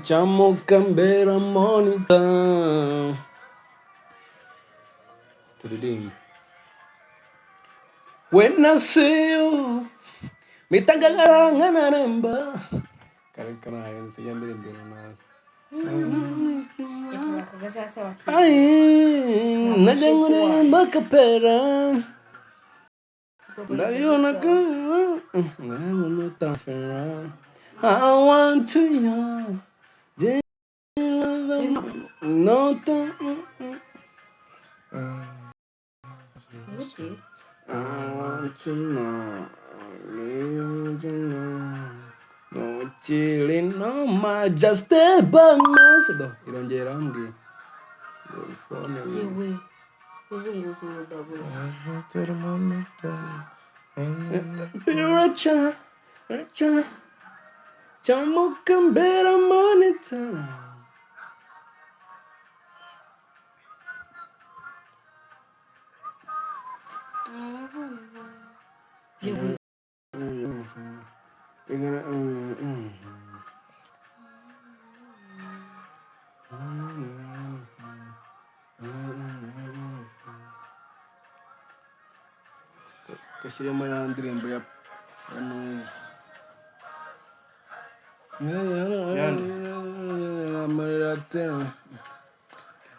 Cyamukambera monita. Turirimbe. When I see you, mitangagara nkanaremba. Kare karaye nsigaye ndirimbira nazi. Ai, najya nkuririmba kapera. Ndabibona ko ndabibona utafera. I want to know. No, I want to know. No chilling, no my just stay by my side. Irongera irambwiye. Ngo phone Yewe uzunguza. Temperature, temperature, Chamukambera monitor. Yewe. Gashyiremo ya ndirimbo ya Nuza.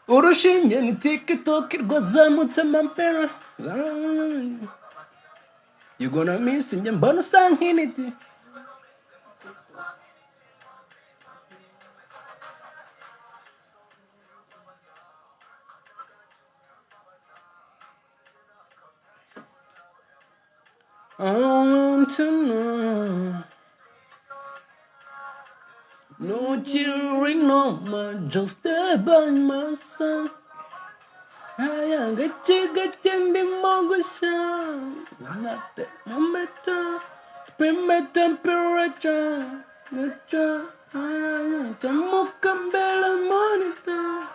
Urushinge ni TikTok rwazamutse mampera. You gonna miss njye mbona usa nk'initi. I want to know. No children, no man, just stay by my side. Aya gake gake ndimo gushya. Nate mumeta, pime temperature. Nacha, aya, chamukambela monitor.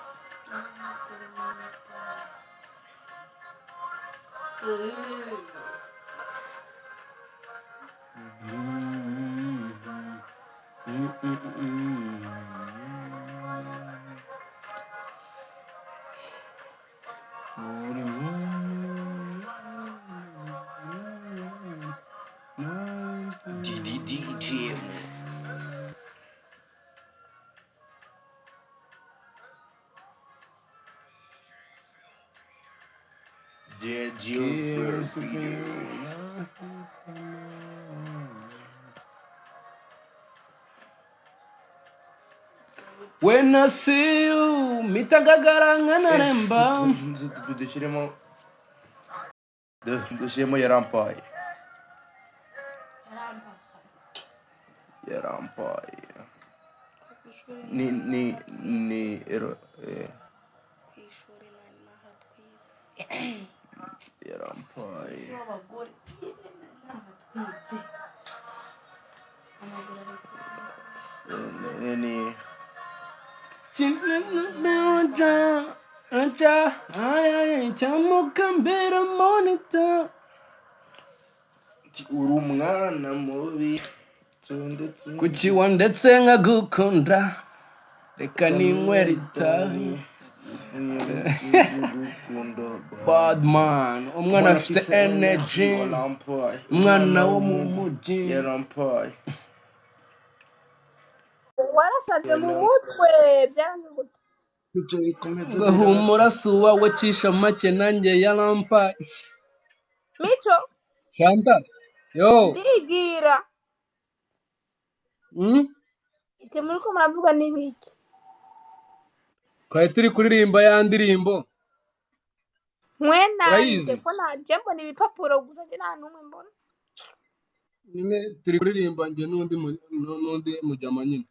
DDDJ. When I see you, mitagagara nkanaremba. Dushyiremo dushyiremo yarampaye yarampaye ni ni ni ero yarampaye Abagore ntahatwitse amaguru ari ni ni Chamukambera monitor. Uri umwana mubi tundetse Kuki wandetse nkagukunda reka ninywere itabi. Badman umwana afite energy umwana wo mu mujyi. Yarampaye. Warasaze mu mutwe byanze gute? Ngahumura si uwawe cisha make nanjye yarampaye. Mico. Shanta yo. Ndigira. Ibyo muri ko muravuga ni ibiki? Twari turi kuririmba ya ndirimbo. Mwe nanje Urayizi? Ko nanje mbona ibipapuro gusa, njye nta n'umwe mbona. Nyine turi kuririmba njye n'undi n'undi mujama nyine.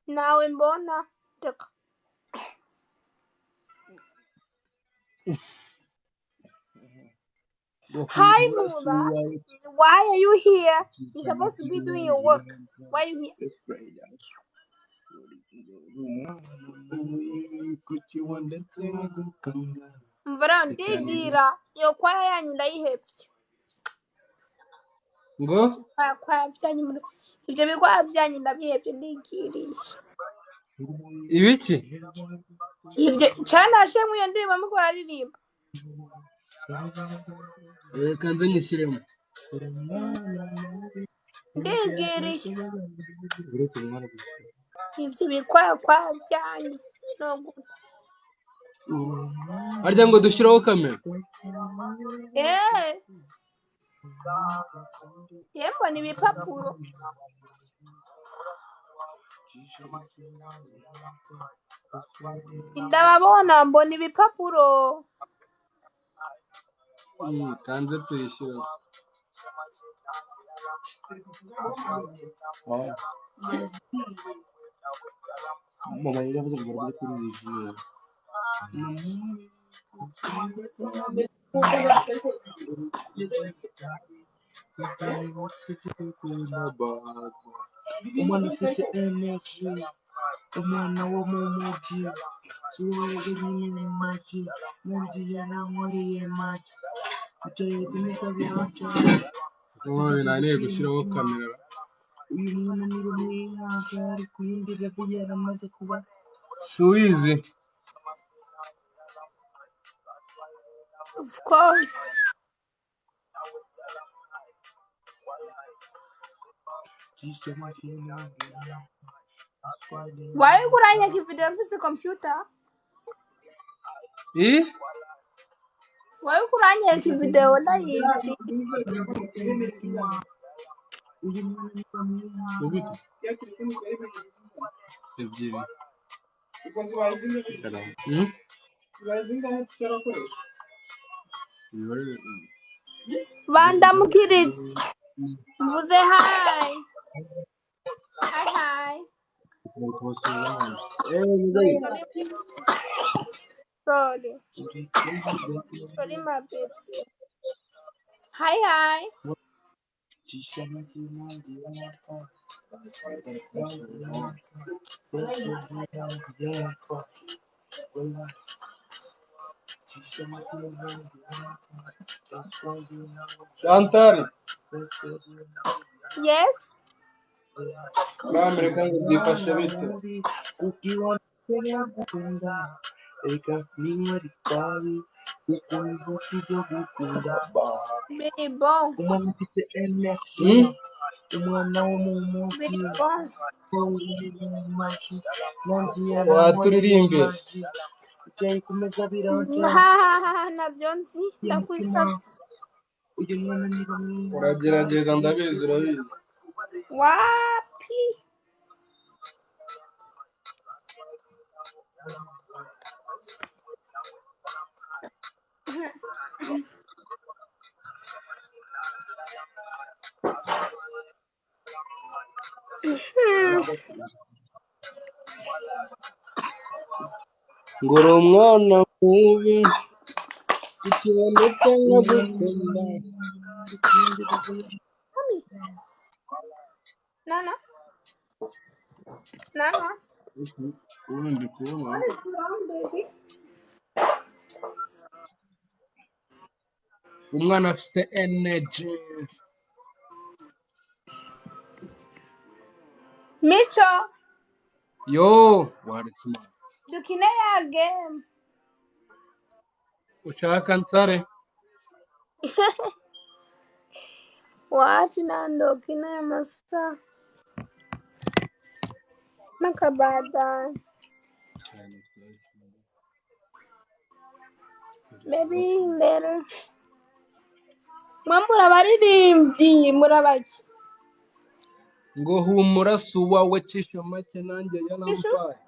Nawe mbona reka. Hi Ngahumura si Muba, uwawe why are you here? You're cisha supposed to make be doing your work. Why are you here? Kuki wandetse nkagukunda Mva rero reka ninywere ndigira iyo kwaya yanyu ndayihevye. Ngo Kwaya kwaya byanyu ibyo bigwaya byanyu ndabihevye ndigiriye. Ibiki? Ivyo canashe mwiyo ndirimbo muriko muraririmba. Reka nze nyishyiremo. Ndigiriye. Ivyo bikwakwa vyanyu. No Harya ngo dushyireho kamera. Eh, je mbona ibipapuro. Ndababona mbona ibipapuro. Kanze tuyishyiremo. Mama yaravuze ngo baravuze kuri regiyo. Umwana afise energy, umwana wo mu muji, si wowe nyine make, nanjye yarankoreye make, bicaye ku meza biranca, Kuba binaniye gushyiraho kamera. uyu mwana ni rumwihaga, ari ku yindi level yaramaze kuba Suwizi. Of course. Why uranyaka video mfise computer? I? Why uranyaka video ndayizi? Ugute? Ebyiri. Hmm? Ibibare- Bandamukiritse. Mvuze hi. Hi hi. Eh, Mugabe. Sorry. Sorry my baby. Hi hi. Chantal, Yes. muri Amerika ngo byifashe bite? Biri bon. Umwana afite energy, Hmm? umwana wo mu muji, Biri bon. nanjye yarankoreye Waturirimbye. make, bicaye ku meza biranca, Ha ha ha ha navyo nzi ndakwisavye. uyu mwana ni bamwihaga, Uragerageza ndabizi urabizi. Wapi? Ngo uri umwana mubi, ikibondo cyangwa gukunda. Mami. Nana. Nana. Ubu ndi kubona. What is wrong baby? Umwana afite energy. Micho, Yo, warituma. dukine ya game. Ushaka nsare? Wapi nando kina ya masaa. Makabada. Maybe later. Mwe murabaririmbyi murabaki. Ngo humura si uwawe cisha make nanjye Shushu. yarampaye.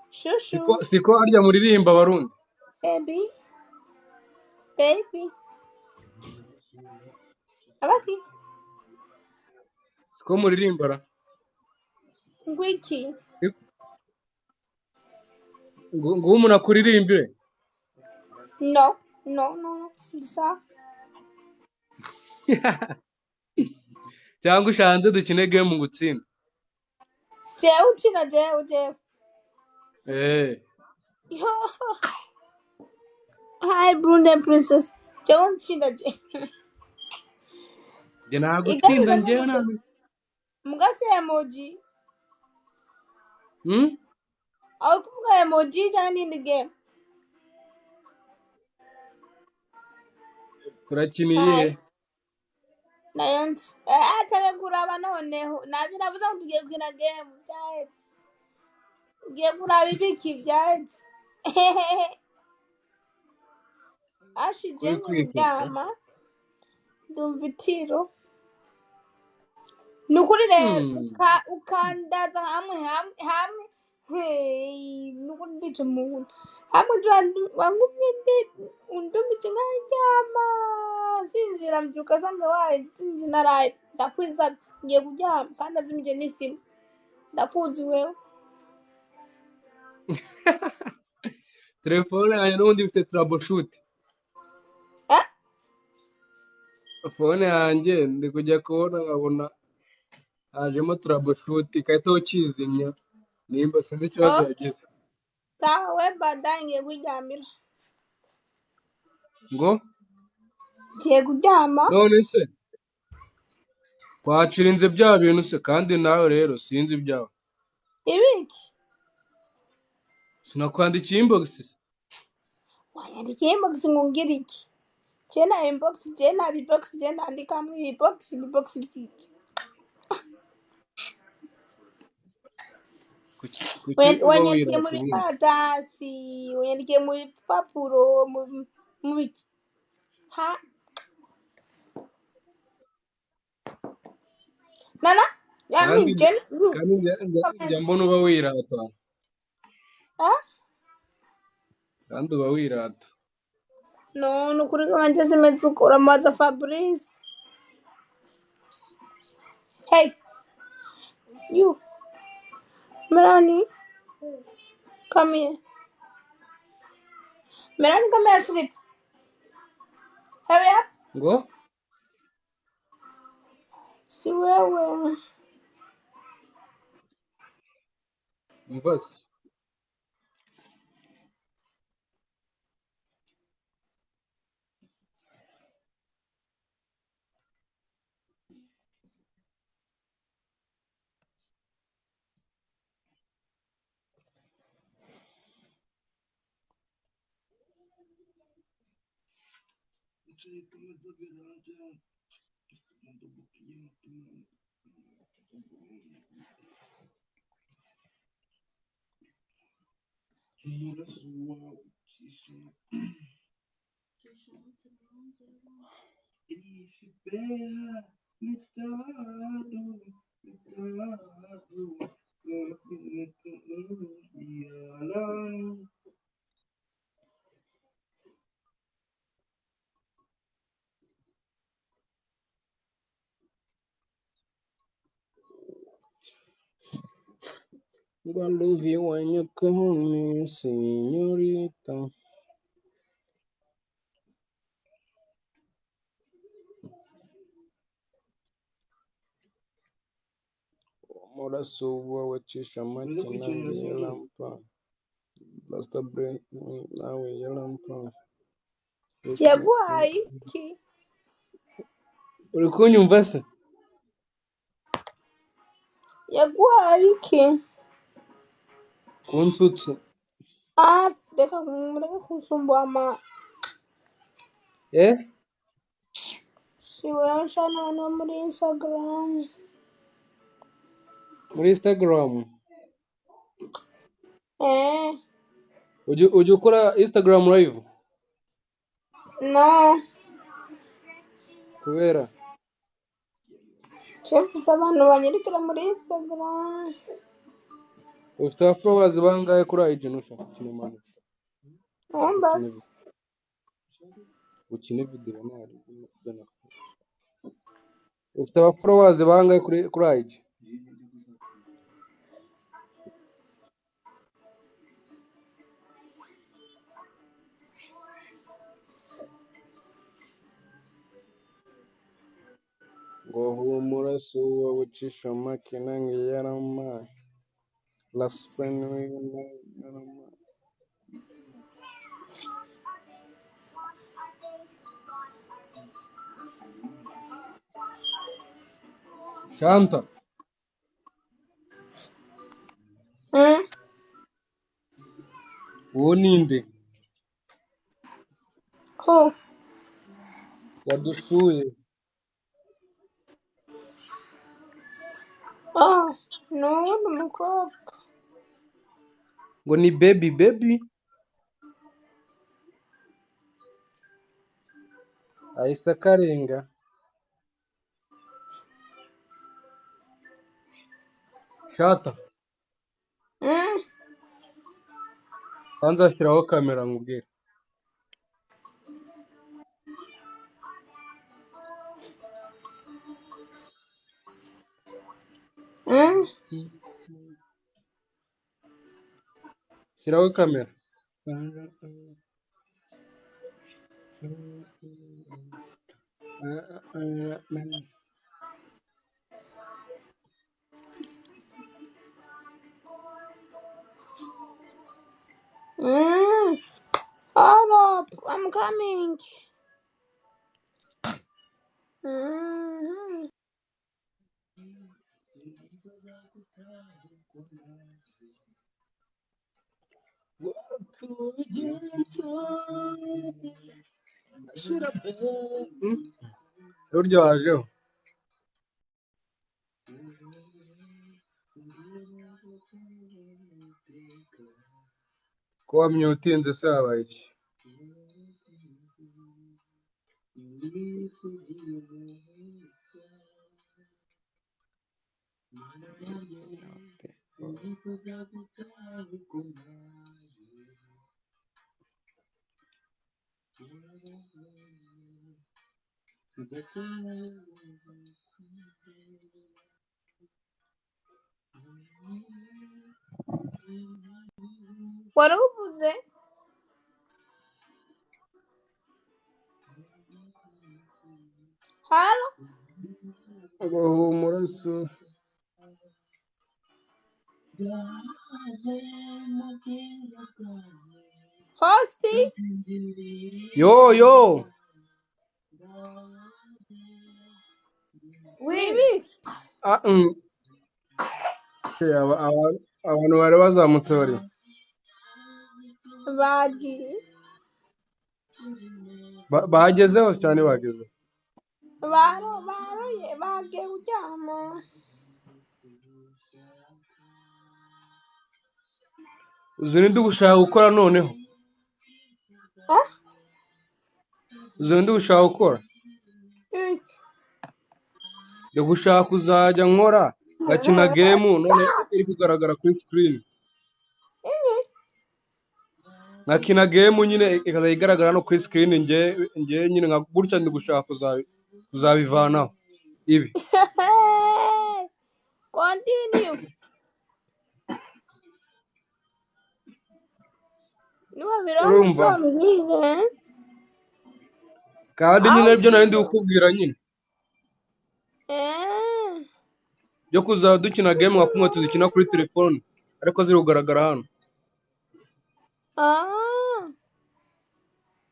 Shushu. Siko siko harya muririmba abarundi. Baby. Baby. Abaki. Siko muririmba ra. Ngwiki. Ngo ngo umuntu akuririmbire. No. No, no, no. Sa. Cyangwa ushanze dukine game ngo utsinde. Jewe ukina jewe jewe. Eh. Yo. Hi Brunei princess. Jewe ukina jewe. Njye nagutsinda Igare njyewe gute? ntabwo. Mugase emoji. Hmm? Aho uri kuvuga emoji cyangwa n'indi game? Turakina iyihe? Ntayo. Nayo nzi. Cyangwa kuraba noneho. Nabyo navuze ngo tugiye gukina game byahetse. Ugiye kuraba ibiki byahetse. Ashije Uri ngiye kwihuta. kuryama. Ndumva itiro. Ni ukuri rero ukandaza hamwe hamwe hamwe hey, ni ukuri ndica umuntu hamwe nje wangumye ndi undumije nkaryama zinjira mbyuka nsanga waye zinjira naraye ndakwisabye ngiye kuryama kandi azimije n'isimu ndakuzi wewe. Telefone yanjye n'ubundi ifite troubleshoot. Eh? Phone yanjye ndi kujya kubona nkabona hajemo troubleshoot igahita ukizimya, nimba sinzi ikibazo Okay. yagize. Sawa we baadaye ngiye kuryamira. Ngo Ngiye kuryama. none se twacirinze bya bintu se, kandi nawe rero sinzi ibyawe. Ibiki? Sinakwandikiye inbox. Wanyandikiye inbox ngo ngire iki? Je na inbox, je na bibox, je nandikamwo ibibox, ibibox byiki? Kuki uba Wanyandikiye mu wirata ubundi? bikaratasi, wanyandikiye mu bipapuro, mu biki? Ha? Nana? I Kandi mean, Jenny, you. kandi njya mbona uba wirata. Huh? Kandi uba wirata. No, ni ukuri wanje simeze uko uramaza Fabrice. Hey, you. Melanie, come here. Melanie, come here, sleep. Hurry up. Ngo Si wewe. umva se. I love you when you call me señorita. Amaraso wacisha make nanjye yarampa. Rasta brain nawe yarampa. Yaguhaye iki? Uri kunyumva se? Yaguhaye iki? Kunsutse. Ah, reka mureke kunsumbua ma. Eh? Si wewe nshana abantu bo muri Instagram. Muri Instagram. Eh, Ujya ukora Instagram live? No. Kubera Chef abantu banyerekera muri Instagram. ufite aba followers bangahe kuri IG Nusha? Kinemana. Wumva se? Ukine video nari. Ufite aba followers bangahe kuri IG? Ngo humura si uwo ucisha make nange yarampaye. Last friend we yarampaye. Shanta, Uwo ninde Who? Wadusuye? Oh, ni uwundi mukobwa. Ngo ni baby baby ahise akarenga. Shata, banza ashyiraho kamera nkubwire. Shyiraho kamera. Hold up, I'm coming. Burya wajeho ko wamye utinze se habaye iki? Wari uvuze? Halo? Agahumura so. Hosti? Yo yo. Oui. Nibiki? Ah, mm. Abantu bari bazamutse bari Bagiye. Bagezeho cyane bageze. Baro baroye bagiye kuryama. Uzi ninde ugushaka gukora noneho? Ah? Uzi ninde ugushaka gukora? Iki? Ndi gushaka kuzajya nkora ngakina game none iri kugaragara kuri screen. Ini? Nkakina game nyine ikazajya igaragara no kuri screen, nge nyine nka gutya ndi gushaka kuzabivanaho ibi. Continue. Niwabiraho Urumva? uzombwire. Kandi nyine I'll aribyo nari ndi see you. kukubwira nyine. Eh. Byo kuzajya dukina game nka kumwe tuzikina kuri telefone ariko ziri kugaragara hano. Ah.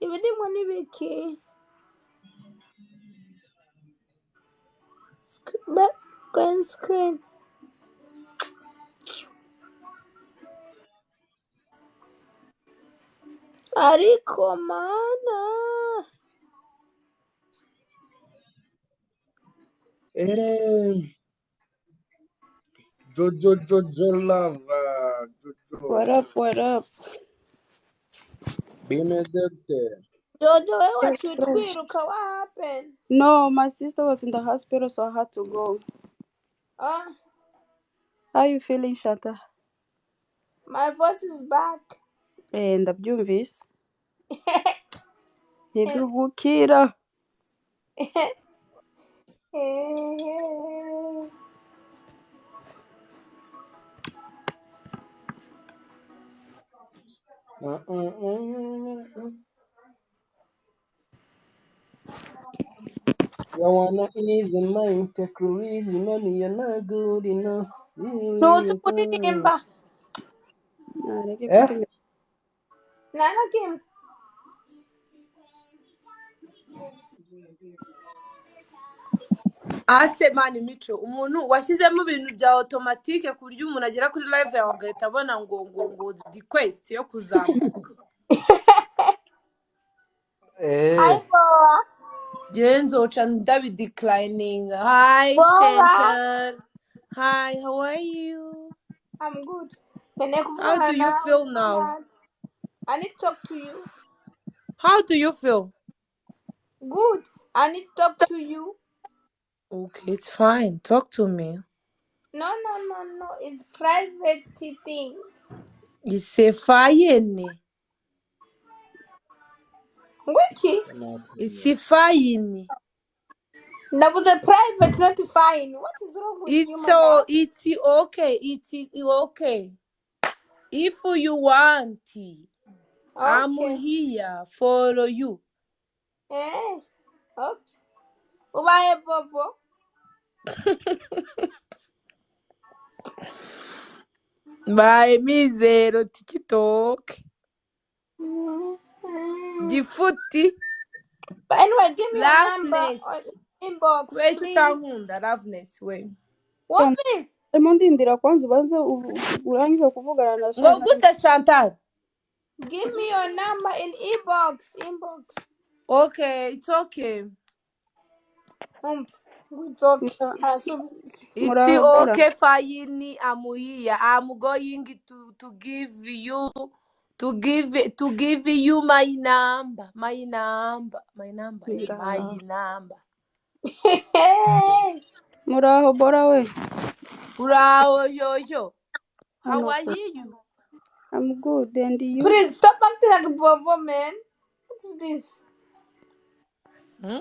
Ibirimo n'ibiki? Green screen. Ariko mana. Ere Jojo Jojo Lava Jojo. What up? What up? Bimeze bite? Jojo wewe Fresh, waciye fresh. utwiruka, what happened? No, my sister was in the hospital, so I had to go. Ah, How you feeling, Shata? my voice is back. Eh, ndabyumvise. Ntidugukira. You wanna ease the mind, take a reason, money, you're not good enough. Ntuzi kuririmba. Nareke Eh? kutumira. Nta na kimwe. Ase mani mico, umuntu washyizemo ibintu bya automatique ku buryo umuntu agera kuri live yawe agahita abona ngo request yo kuzamuka. Hi, Eh, Boa. Njyewe nzoca ndabideclininga. Hi Boa. Chantal. Hi, how are you? I'm good. Nkeneye How kuvugana do you nawe feel now? Thomas. I need to talk to you. How do you feel? Good. I need to talk to you. Okay, it's fine. Talk to me. No, no, no, no. It's private thing. It's fine. Wiki. It's fine. That was a private, not fine. What is wrong with you, It's so madam? it's okay. It's okay. If you want, I'm Okay. here for you. Eh. Okay. Ubaye vovo. Bye, Mizero TikTok. Gifuti. But anyway, give me your number Loveness. on inbox, Kubera iki please. utankunda Loveness we? What is? Ndimo ndindira kwanza ubanze urangize kuvugana na Ngo Chantal. gute Chantal? Give me your number in inbox. Inbox. Okay, it's okay. It's okay. Arasubiza. It's Muraho Bora. okay, fine. I'm here. I'm going to give you to give you my number. My number. My number. Eh, my Ngaho. number. Hey. Muraho Bora we. Uraho Jojo. How Hano are pe. you? I'm good and you? Please stop acting like vovo, man. What is this? Hmm?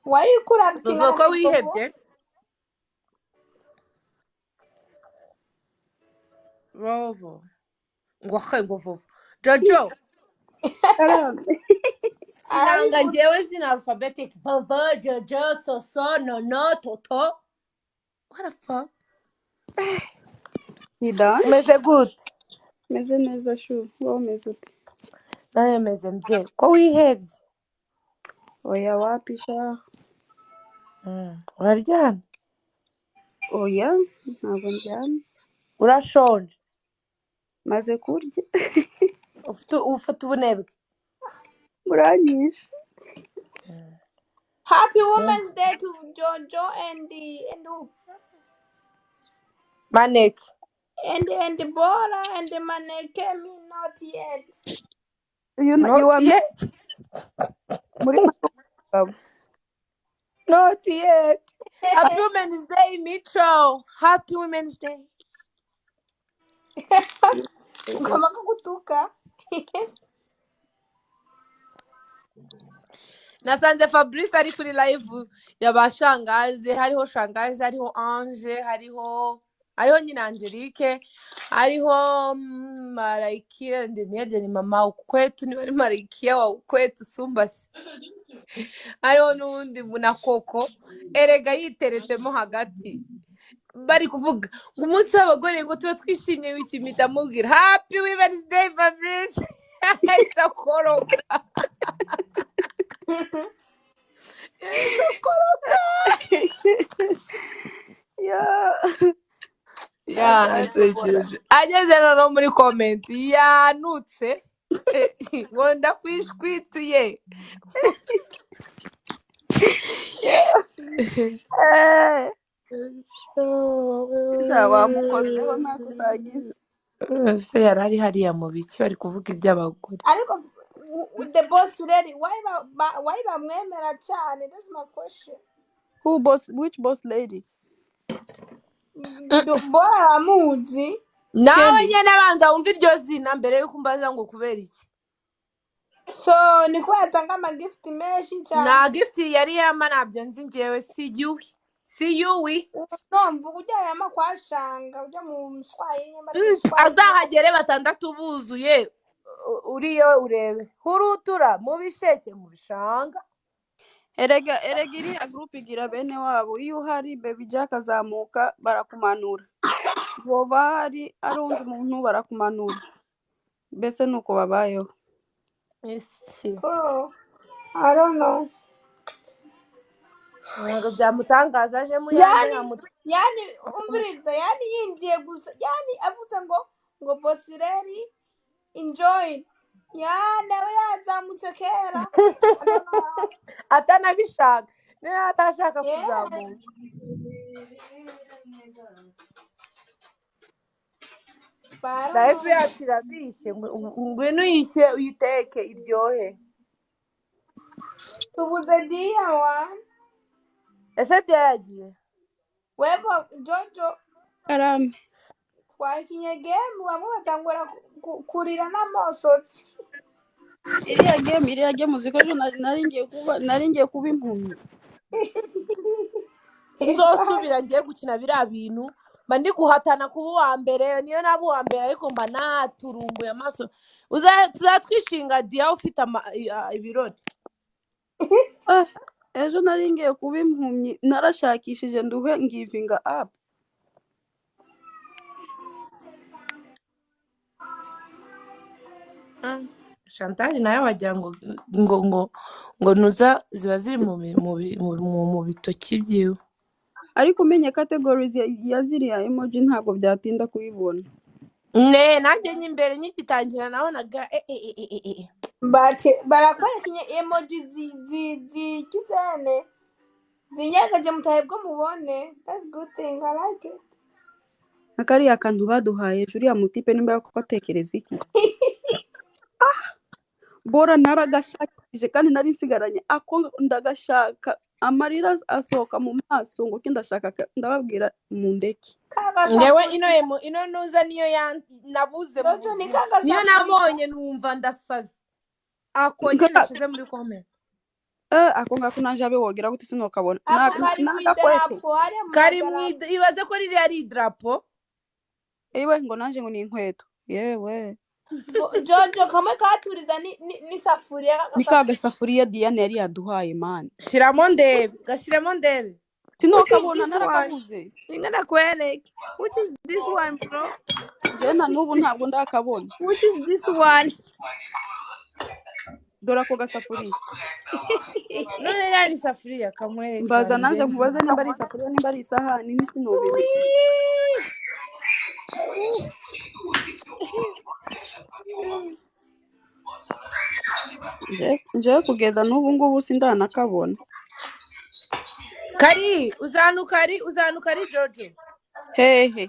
Why you could acting Vovo like ko vovo? wihebye? Vovo. Ngo he ngo vovo. Jojo. Karame. Sinanga Arabivuze. njyewe zina alphabetic. Vovo, Jojo, Soso, Nono, Toto. What the fuck? Ni danje. Meze gute? Meze neza shu. Wowe umeze ute? Nawe meze mbye. Ko wihebye? Oya wapi sha. Uraryamye? Oya ntabwo ndyamye. Urashonje? Maze kurya. Ufite ubunebwe? Muranyishe. Happy Yeah. Women's Day to Jojo and the and who? Maneke. And the Bora and the Maneke me not yet. You Not are yet. muri mugabo. Not yet. Happy Women's Day, Mitro. Happy Women's Day. Ukama kugutuka. Nasanze Fabrice ari kuri live ya ba Shangazi, hariho Shangazi, hariho Ange, hariho nyina Angelique, hariho Malaikia, ndiniyarya ni mama ukwetu, niba ari Malaikia wa ukwetu sumbase. Hariho n'uwundi na Koko, erega yiteretsemo hagati. Bari kuvuga ngo umunsi w'abagore ngo tuba twishimye wikimita amubwira Happy Women's Day Fabrice. Ahise akoroka. Yahise akoroka. Yeah. Shangazi Bora. Yansekeje. Ageze noneho muri comment yanutse ngo ndakwishwituye. Eh. Sha bamukozeho ntako utagize. Ese yari ari hariya mu biki bari kuvuga iby'abagore. Ariko the boss lady, why bamwemera cyane? That's my question. Who boss which boss lady? Bora aramuzi. Nawe Kelly. nyine abanza wumve iryo zina mbere yuko umbaza ngo kubera iki. So ni kubera atanga amagift menshi cyane. Nta gift yari yama ntabyo nzi njyewe si yuwi. Si yuwi. No mvuga ujya yama kwa Shanga ujya mu Mswahili nyamba ari Mswahili. Azahagere batandatu buzuye uriyo urebe. Hurutura mu bisheke mu bishanga. Erega erega iriya group igira bene wabo iyo uhari Baby Jack azamuka barakumanura. Boba hari ari undi muntu barakumanura. Mbese nuko babayeho. Ese. Oh, I don't know. Ntabwo byamutangaza aje mu yanjye Yani nkamuta. yani umviriza, yani yinjiye gusa, yani avuze ngo bosireri enjoy, yani aba yazamutse kera. I don't know how. Atanabishaka, niyo atashaka Yeah. kuzamuka. But I don't Life know. yacu irabishye, ngwino uyishye uyiteke iryohe. Tubuze dia wan. Ese byagiye? Webo Jojo Karame. twakinye game bamwe batangura kurira n'amosozi. Iriya game uzi ko ejo nari ngiye kuba impumyi. Nzosubira ngiye gukina biriya bintu, mba ndi guhatana kuba uwa mbere, niyo naba uwa mbere ariko mba naturumbuye amaso. Tuzatwishinga diya ufite ibirori. Ah, ejo nari ngiye kuba impumyi, narashakishije nduhe ngivinga up. Chantal nawe wagira ngo nuza ziba ziri mu bi- mu bi- mu mu- mu bitoki byiwe. Ariko umenye categories ya ziriya emoji ntabwo byatinda kuyibona. Ne nanjye nyimbere nkigitangira nabonaga eh, eh, eh, eh, eh. But barakwereka emoji zikizene zinyegeje mutahe bwo mubone. That's good thing. I like it. Nka kariya kantu baduhaye ejo, uriya mutipe nimba batekereza iki bora, naragashakishije kandi nari nsigaranye ako ndagashaka, amarira asohoka mu maso ngo ko ndashaka ndababwira mundeke. Ngewe ino Kagasafuriya. emo ino nuza niyo nabuze mu Jojo ni buzima, niyo kagasafuriya. nabonye numva ndasaze, ako nyine nashize muri comment. Eh, ako ngako nanje abe wogira gute sinokabona. Ako kari mu N'agakwete idarapo, hariya mu kari mu madarapo. Ibaze ko ririya ari idarapo. Ewe ngo nanje ngo ni inkweto yewe. Jojo kamwe katuriza n'isafuriya Ni ka kagasafuriya. Gasafuriya Diane yari yaduhaye mani. Shiramo ndebe, gashiramo ndebe. Which is Sinokabona. this one? Narakabuze. Ingana kwereke. Which is this one, bro? Jewe na n'ubu ntabwo ndakabona. Which is this one? Dore ako gasafuriya. None ririya ni isafuriya, kamwereke Mbaza nanje ngenzi. nkubaze nimba ari isafuriya, nimba ari isahani, ntisinubimenya. Njewe kugeza n'ubu ngubu sindanakabona. Kari uzanuka, ari uzanuka, ari Jojo. Hehe?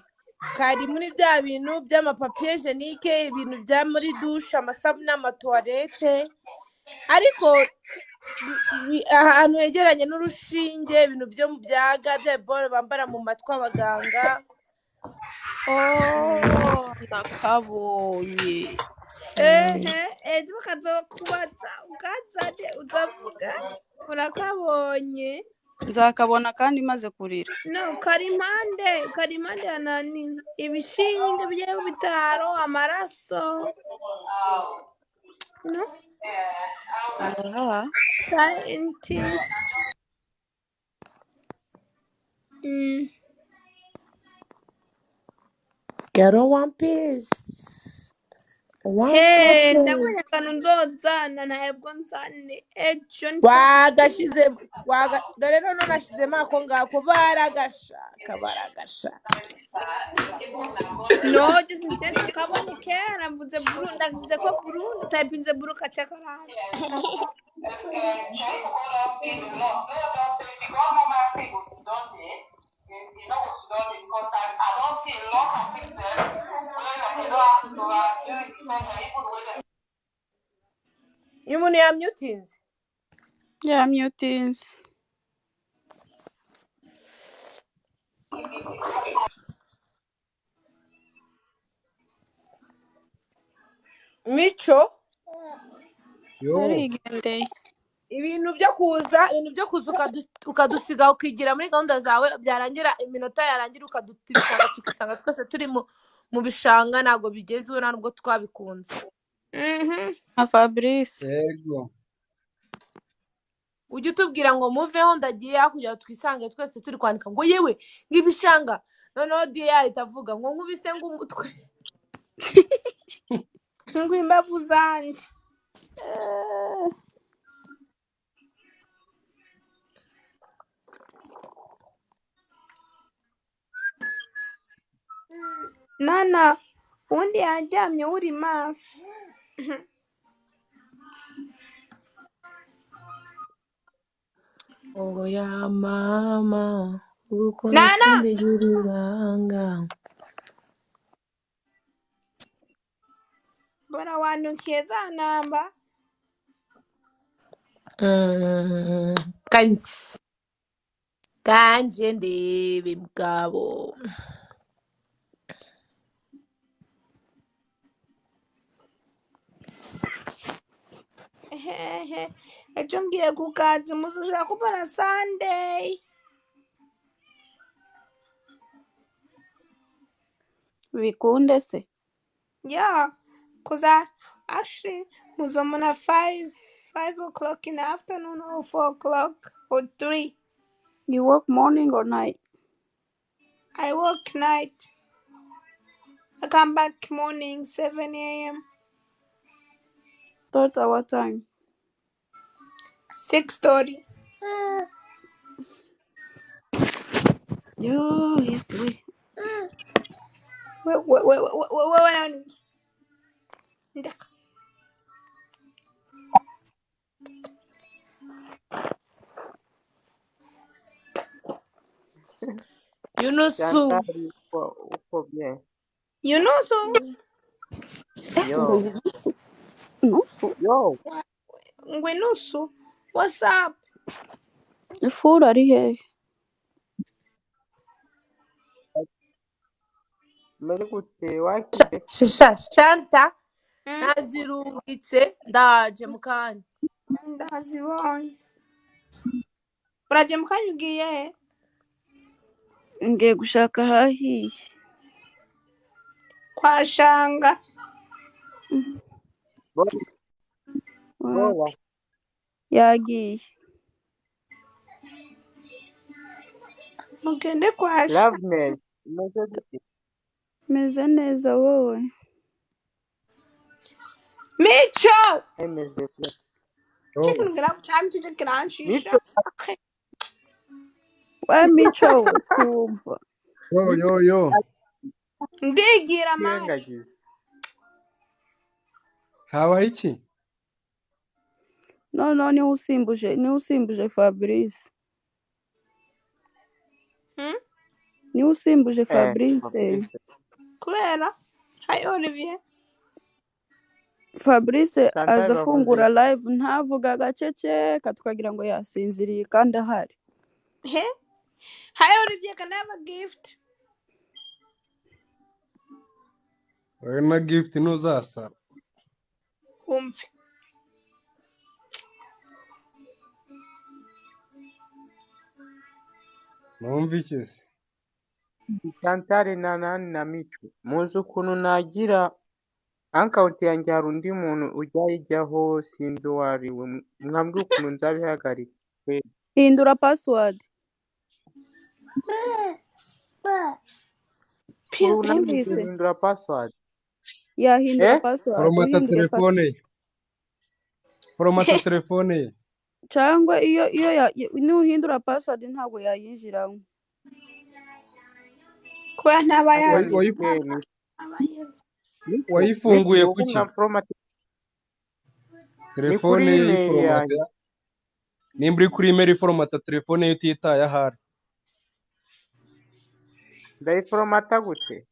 Kari muri bya bintu by'amapapiye jenike, ibintu bya muri dushe, amasabune, amatuwarete, ariko ahantu hegeranye n'urushinge, ibintu byo mu byaga bya boro bambara mu matwi abaganga. Oh, ndakabonye. Ehe, ejo bakazokubaza ukazane uzavuga urakabonye. Nzakabona kandi maze kurira. No, kari impande ya nani, ibishinge bigiye ku bitaro, amaraso, no. Aha. Scientist. Ghetto one piece one Hey, couple. ndabonye akantu nzozana, ntabwo nzane ejo. Wagashize waga dore none nashizemo ako ngako, baragashaka baragashaka. No, just kabonye kera, mvuze buru, ndagize ko buru typinze buru kaca karara. Iyo umuntu yamyutinze. Yamyutinze. Mico. Yo. Arigendeye. Ibintu byo kuza ukadusiga ukigira muri gahunda zawe, byarangira iminota yarangira ukaduta ibishanga, tukisanga twese turi mu bishanga, ntabwo bigezeho nta nubwo twabikunze. Nka Fabrice. Yego. Ujye utubwira ngo muveho ndagiye hakurya, twisange twese turi kwandika ngo yewe ng'ibishanga, noneho diye yahita avuga ngo nkubise ngo umutwe. Ngo imbavu zanje. Eh. Nana, uwundi yaryamye uri maso. Oya mama, ugukunda Nana, simbigira ibanga. mbona wandukiye za namba. Kanje kanje ndebe mugabo. Ehehe, ejo ngiye ku kazi muzoshobora kubona Sunday. Bikunde se? Yeah, cause I actually muzomona 5 o'clock in the afternoon or 4 o'clock or 3. You work morning or night? I work night. I come back morning 7 a.m. Start our time. 6:30. Yo, yes we. Wait, wait, wait, wait, wait, wait, wait. Ndeka. Yunusu. Chantal uko bien? Yunusu. Ngo Yo, yunusu. Nusu. yo, Ngwinusu. What's up? Ifuru ari hehe? Meze gute wakize? Shisha Shanta nazirungitse ndaje mukanya. Ndazibonye. Uraje mukanya ugiye he? Ngiye gushaka ahahiye. Kwa Shanga. Bora, bora. Wapi? Yagiye. Mugende kwa Shanga. Loveness, meze gute? Meze neza wowe. Micho! Meze bien. Yo, Chicken grab time to the grand shisha. Micho, We Mico we twumva. yo, yo, yo. Ndigira mani. twirengagize. Habaye iki? Noneho niwe usimbuje Fabrice. Niwe usimbuje Fabrice. Fabrice. Kubera. Hi Olivier. Fabrice Chantal aza bavuze afungura live ntavuga agaceceka tukagira ngo yasinziriye kandi ahari. He? Hi Olivier, can I have a gift? Wowe na gift ntuzasara. Umve. Numva iki se? Chantal na nani na Mico. Muzi ukuntu nagira account yanjye hari undi muntu ujya ayijyaho sinzi uwo ari we. Mwambwe ukuntu nzabihagarika. Kweli. Hindura password. Piu Ubu piu. nanjye Wumvise? guhindura password. Yahindura Eh? password. Foromata Uhinduye password. telefone ye. Foromata telefone ye. Cyangwa iyo nuhindura password ntabwo yayinjiramo. Kubera ntaba Wayi- yazi. wayi- Aba yazi. Mico, Wayifunguye Mico, kuki? ubu format ni kuri Telefone ye email iforomata. yanjye. Nimba uri kuri email iforomata telefone ye utitaye ahari. Ndayiforomata gute?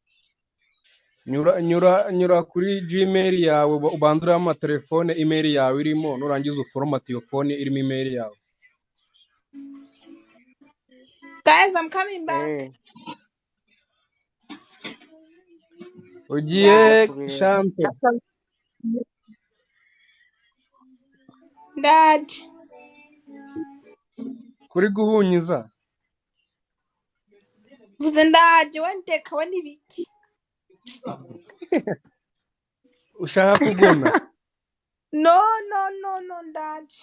Nyura nyura nyura kuri Gmail yawe ubanze urebe amatelefone email yawe irimo nurangiza uforomate iyo phone irimo email yawe. Guys, I'm coming back. Ugiye Dad. Kubireba. Shante. Chantal, Dad. Kuri guhunyiza. Vuze ndaje wendeka we n'ibiki. Ushaka kugona. No, no, no, no, ndaje.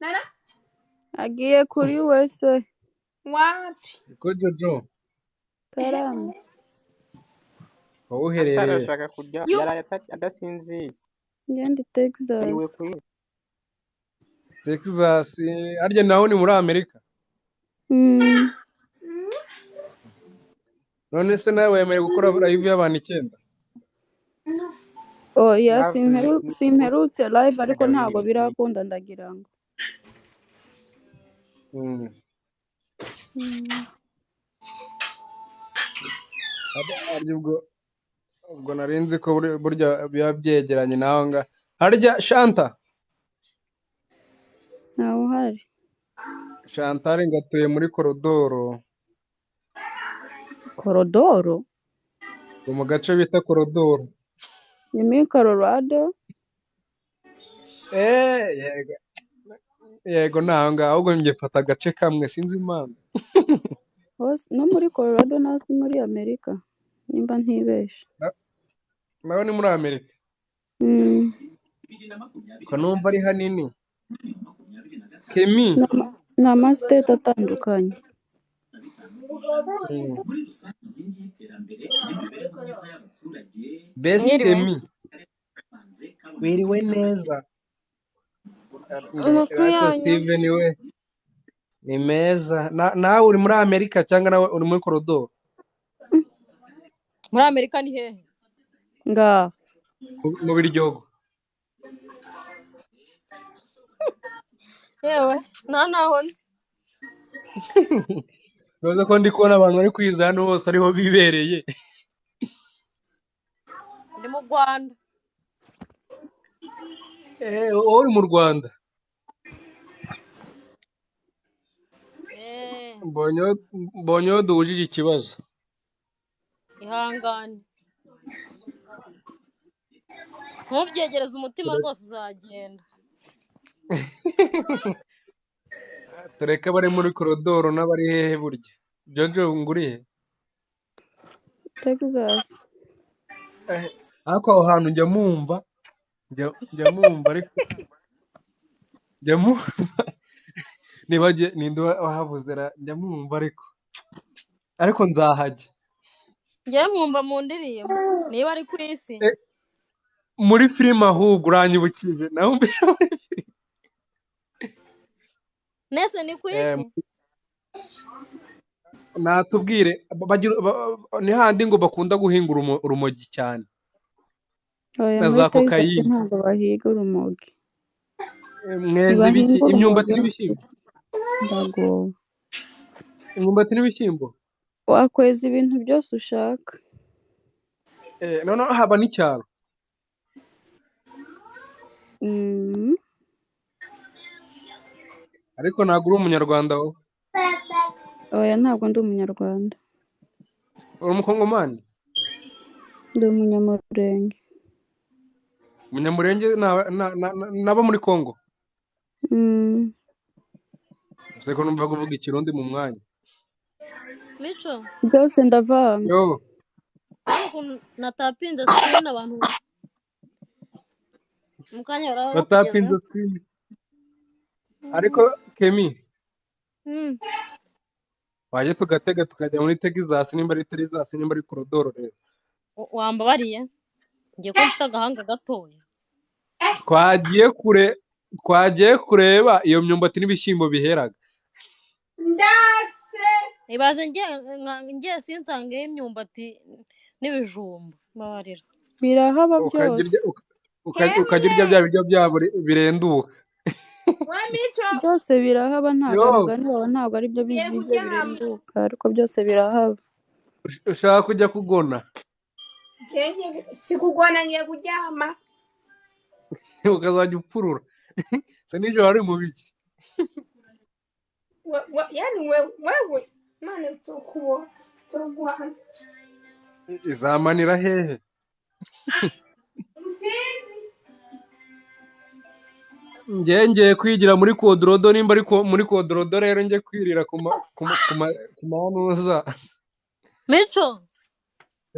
Nana? Agiye kuri wese. Wapi? Ko Jojo Karame. wowe Chantal uherereye. arashaka kurya You yaraye adasinziye. Ngende Ariwe Texas. kuri Texas harya naho ni muri Amerika. None se nawe wemeye gukora live y'abantu 9? Oya, Nawe simperutse live ariko ntabwo birakunda ndagira ngo. Mm. Mm. Harya ubwo nari nzi ko burya biba byegeranye naho nga. Harya Shanta, Ntawe uhari. Chantal ngo atuye muri Korodoro, Korodoro? ngo mu gace bita Korodoro. Ni muri Colorado? Yego yego, naho ngaho ahubwo njye mfata agace kamwe sinzi impamvu. Hose no muri Colorado nasi muri Amerika nimba ntibeshe. Nawe ni muri Amerika. Mm. Ko numva ari hanini. Kemi. Ni amasiteti atandukanye. Mm. Best Mwiriwe. Kemi. Wiriwe neza. Amakuru Ariko yanyu. Steven we ni meza. Nawe uri muri Amerika cyangwa nawe uri muri Korodoro? Muri Amerika ni hehe? Ngaho. Mu Biryogo. Yewe, nta naho nzi. Bivuze ko ndi kubona abantu bari kwiza hano bose ariho bibereye. Ndi mu Rwanda. Wowe uri mu Rwanda. Eh, Mbonye aho duhujije ikibazo. ihangane. Ntubyegereze umutima rwose uzagenda. Tureke abari muri Korodoro n'abari hehe burya. Jojo ngurihe? Texas. Ariko aho hantu njya mumva, njya mumva ariko njya mumva nibagiye ninde wahavuze ra, njya mumva ariko nzahajya. Njyewe mwumva mu ndirimbo niba ari ku isi. Muri filime ahubwo uranyibukije nawe muri filime. Nese ni ku isi. Natubwire ni handi ngo bakunda guhinga urumogi cyane Oya, na muri za Texas kokayine. ntabwo bahiga urumogi. Mweze ibiki? Ntibahinga Imyumbati urumogi n'ibishyimbo. ndagowe. Imyumbati n'ibishyimbo. Wakweza ibintu byose ushaka. Noneho haba n'icyaro. Mm. Ariko ntabwo uri umunyarwanda wowe. Oya, ntabwo ndi umunyarwanda. Uri umukongomani? Ndi umunyamurenge. Umunyamurenge n'abo muri Kongo. Mm. Ariko numva kuvuga ikirundi mu mwanya. Mico, Byose ndavanga. Yo, hano ukuntu natapinze screen abantu mu kanya baraba batapinze bakugezeho. screen. Ariko Kemi, Mm. wajya tugatega tukajya muri Texas nimba ari Texas nimba ari Korodoro rero. Wambabariye ngiye ko mfite agahanga gatoya. Twagiye kure, twagiye kureba iyo myumbati n'ibishyimbo biheraga. Ndase. Ibaze ngiye sinsangeyo imyumbati n'ibijumba. Mbabarira. Birahaba Ukajya byose. urya ukajya urya Hemwe. bya biryo byabo birenduka. We Mico. Byose birahaba ntabwo Yo, umugani wawe ntabwo ari byo Ngiye biryo kuryama. birenduka ariko byose birahaba. ushaka kujya kugona Si kugona ngiye kuryama. ukazajya upfurura. Se nijoro wari mu biki? Yani wewe Imana izokubona tuguhana. Izamanira hehe? Njye ngiye kwigira muri Kodorodo nimba ari muri Kodorodo rero njye kwirira ku manuza. Mico,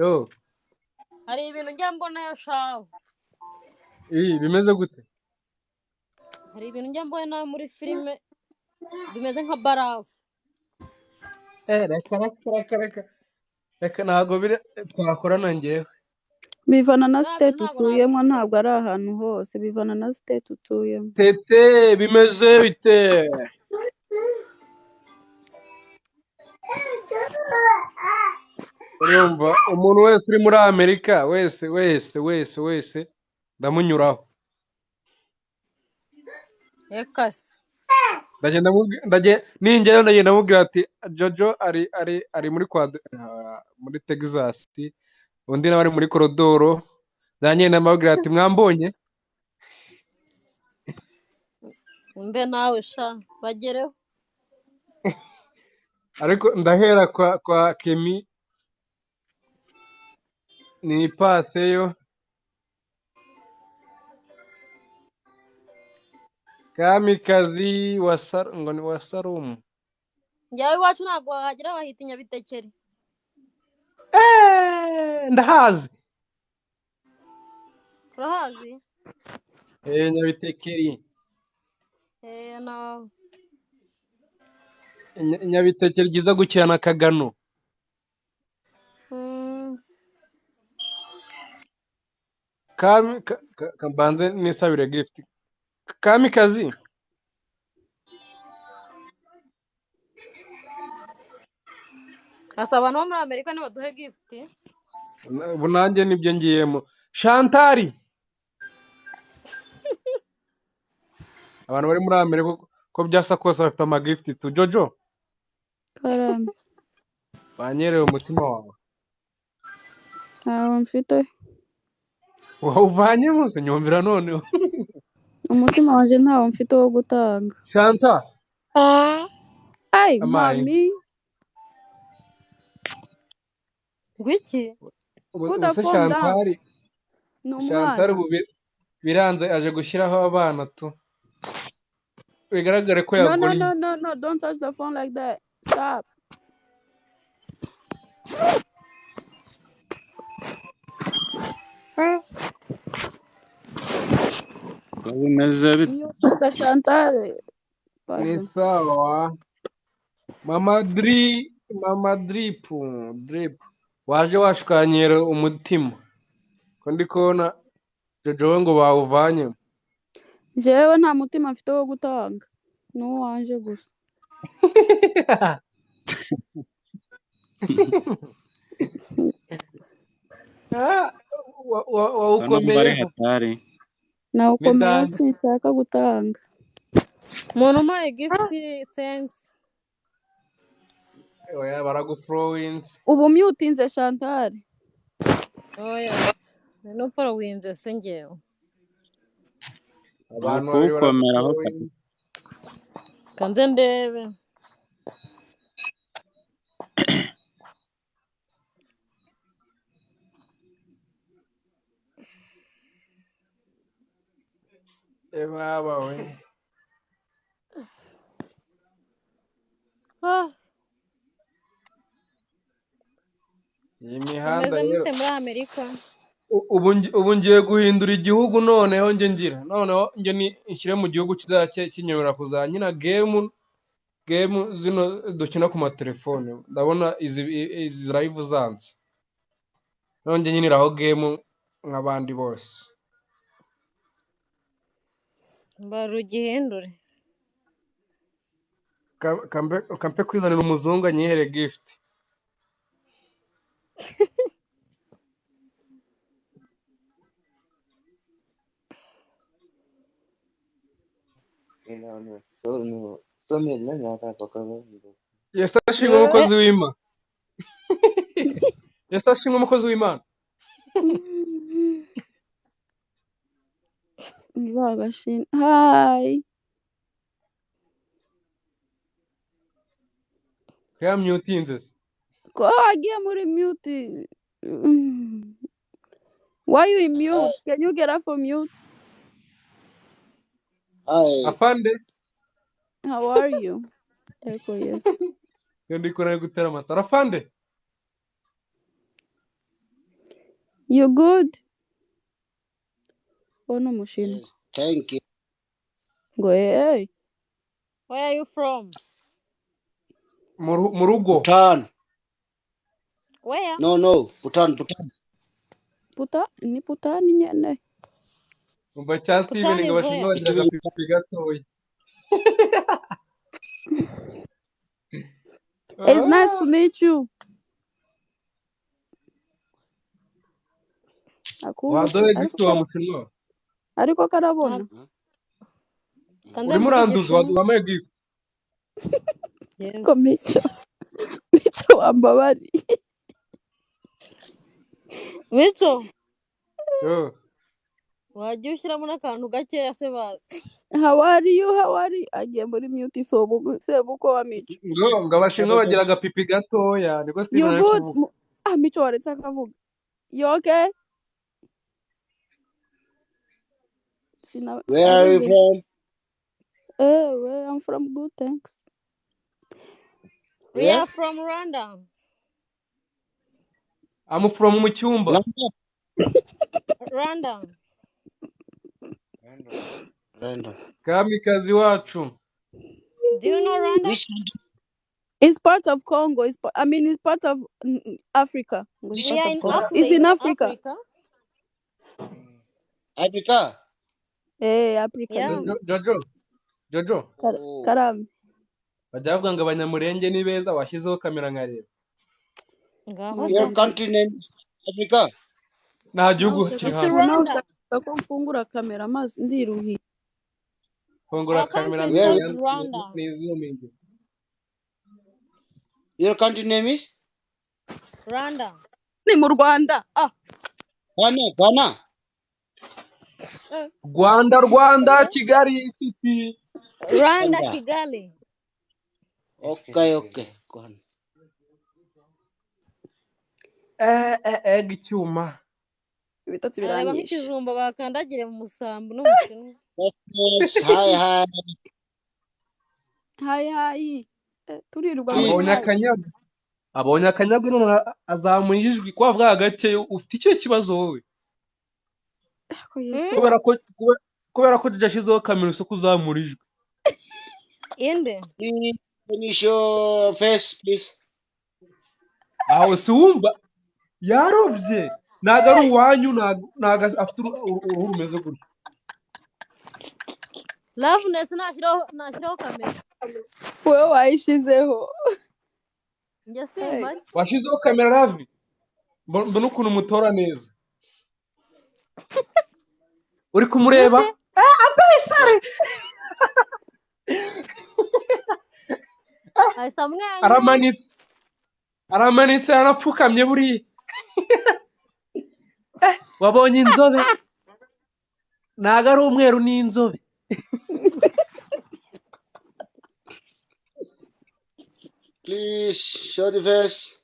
Yo, hari ibintu njya mbonayo shaho. Bimeze gute? Hari ibintu njya mbona muri filime bimeze nka barafu. Reka reka reka reka reka ntabwo biri twakorana njyewe. Bivana na Ntabwo state ntabwo utuyemo, nabishobora. ntabwo ari ahantu hose, bivana na state utuyemo. Tete bimeze bite? Urumva umuntu wese uri muri Amerika wese wese wese wese ndamunyuraho. Reka se. Ndagenda ningerayo ndagenda mubwira ati Jojo ari muri muri Texas, undi nawe ari muri Korodoro. Ndagenda ndamubwira ati mwambonye. Mbe nawe sha bagereho. Ariko ndahera kwa Kemi ni paseyo Kamikazi wa ngo ni wa Sarumu. Njyewe iwacu ntabwo wahagera bahita Nyabitekeri. Ndahazi. Urahazi? Nyabitekeri. No. Nyabitekeri ryiza gukina na Kagano. Kami kambanze nisabire gift. Kamikazi. Asa abantu bo muri Amerika nibaduhe gift. Ubu nanjye nibyo ngiyemo. Shantari. Abantu bari muri Amerika ko byasa kose bafite ama gift tu. Jojo. Karame. Banyerewe umutima wawe. Ntawo mfite. Wawuvanyemo nyumvira noneho. Umutima wanje ntawo mfite wo gutanga. Shanta. Ay, Amaye. mami. Ngwiki? Put the Ubuse phone down. Shantari. Ni Shantari umwana. ubu biranze aje gushyiraho abana tu. Bigaragare ko No, no, yaguriye. no, no, no. Don't touch the phone like that. Stop. Ko bimeze bite? Mute Chantal. Ni Pardon. sawa. Mama Dri, Mama Drip, Drip. Waje washukanyera umutima. Ko ndi kubona Jojo we ngo bawuvanye. Jewe nta mutima mfite wo gutanga. Ni uwanje gusa. Ah, Ko numva ari wawukomeyeho. hatari. Ni Nawukomeyeho dada. sinshaka gutanga. Umuntu umpaye gift thanks. Oya baraguflowinze. Ubu mutinze Chantal. Oh yes. No followinze se njyewe. Ni Abantu babiri ukuwukomeraho baraguflowinze. kabisa. Kanze ndebe. Baba we. Ah, Iyi mihanda mumeze rero. mute muri Amerika? Ubu ngiye guhindura igihugu noneho nge ngira. Noneho nge ni nshyire mu gihugu kizajya kinyemerera kuzanyina game zino dukina ku matelefone. Ndabona izi live zanze. Noneho nge nyiniraho game nk'abandi bose. Mbarugihindure. Kampe kwizanira umuzungu anyihere gift. Yesu ashimwe umukozi w'Imana. Yesu ashimwe umukozi w'Imana. Ni babashin. Hi. Yamyutinze. Ko wagiye muri mute. Why you in mute? Can you get off of mute? Hi. Afande. How are you? Eko yes. Yo ndi kubona ari gutera amasaro. Afande. You good? Oh no, mushinwa. Yes, thank you. Ngo hey. Where are you from? Mu rugo. Bhutan. Where? No, no. Bhutan, Bhutan. Puta ni putani nyene. Umva cya Steven Bhutan ngo is abashinwa where? bagira Between agapipi gatoya. It's nice to meet you. Akumva se Wadoye ariko gift wa mushinwa. ariko karabona. Kanze Urimo mvuge uranduza igishinwa. wampaye gift. Ko Yesu. Mico Mico wambabariye. Mico, Yo. wajya ushyiramo n'akantu gakeya se bazi. How are you? How are you? Agiye muri mute sebuko wa Mico. Ngo abashinwa bagira agapipi gatoya niko You Steven ari good? kuvuga. Mico waretse akavuga. You okay? Where are you Sinabizi. from? Well, I'm from good, thanks. We Yeah? are from Rwanda. I'm from mu cyumba. London. Rwanda. Random. Kamikazi wacu. Do you know Rwanda? Which country? It's part of Congo. I mean, it's part of Africa. It's Which We part are of in Congo. It's in Africa. Africa. Africa? Eh, Africa Yeah. nyine. Jojo, Jojo. Oh. Karame. Bajya bavuga ngo abanyamurenge ni beza washyizeho kamera nkareba. Ngaho Your da. country name is Africa? Nta Nawe gihugu ushaka kiri It's hano. nawe Rwanda. ushaka ko mfungura kamera amazi ndiruhiye. Fungura Our kamera country is Where? called Rwanda. nizuminge. Your country name is? Rwanda. Ni mu Rwanda. Ah. Ghana. Ghana. Eh. Rwanda, Rwanda, Kigali city. Rwanda, Rwanda. Kigali. Okay, okay. Go on. Icyuma. Ibitotsi Arareba biranyishe. nk'ikijumba bakandagire mu musambi n'ubushinwa. Yes, hi, hi. Hi hi. Turirirwa muri Abonye hi. akanyaga. Abonye akanyaga none azamuye ijwi kwa bwa gake ufite ikihe kibazo wowe? Ko Yesu. Kubera ko Jojo ashyizeho kamera isoko uzamura ijwi. Inde. Please finish your face, please. Aho si wumva yarovye. Ntago ari uwanyu, ntago afite uruhu rumeze gutyo. Loveness nashyiraho kamera. Wowe wayishizeho. Njye Hey. simpari. Washyizeho kamera Ravi? Mbona ukuntu umutora neza. Uri kumureba? Mbese Abesare! ahise amwenyura. Aramanitse. Aramanitse arapfukamye buriya. Wabonye inzobe? Ntago ari umweru n'inzobe. Please show the face.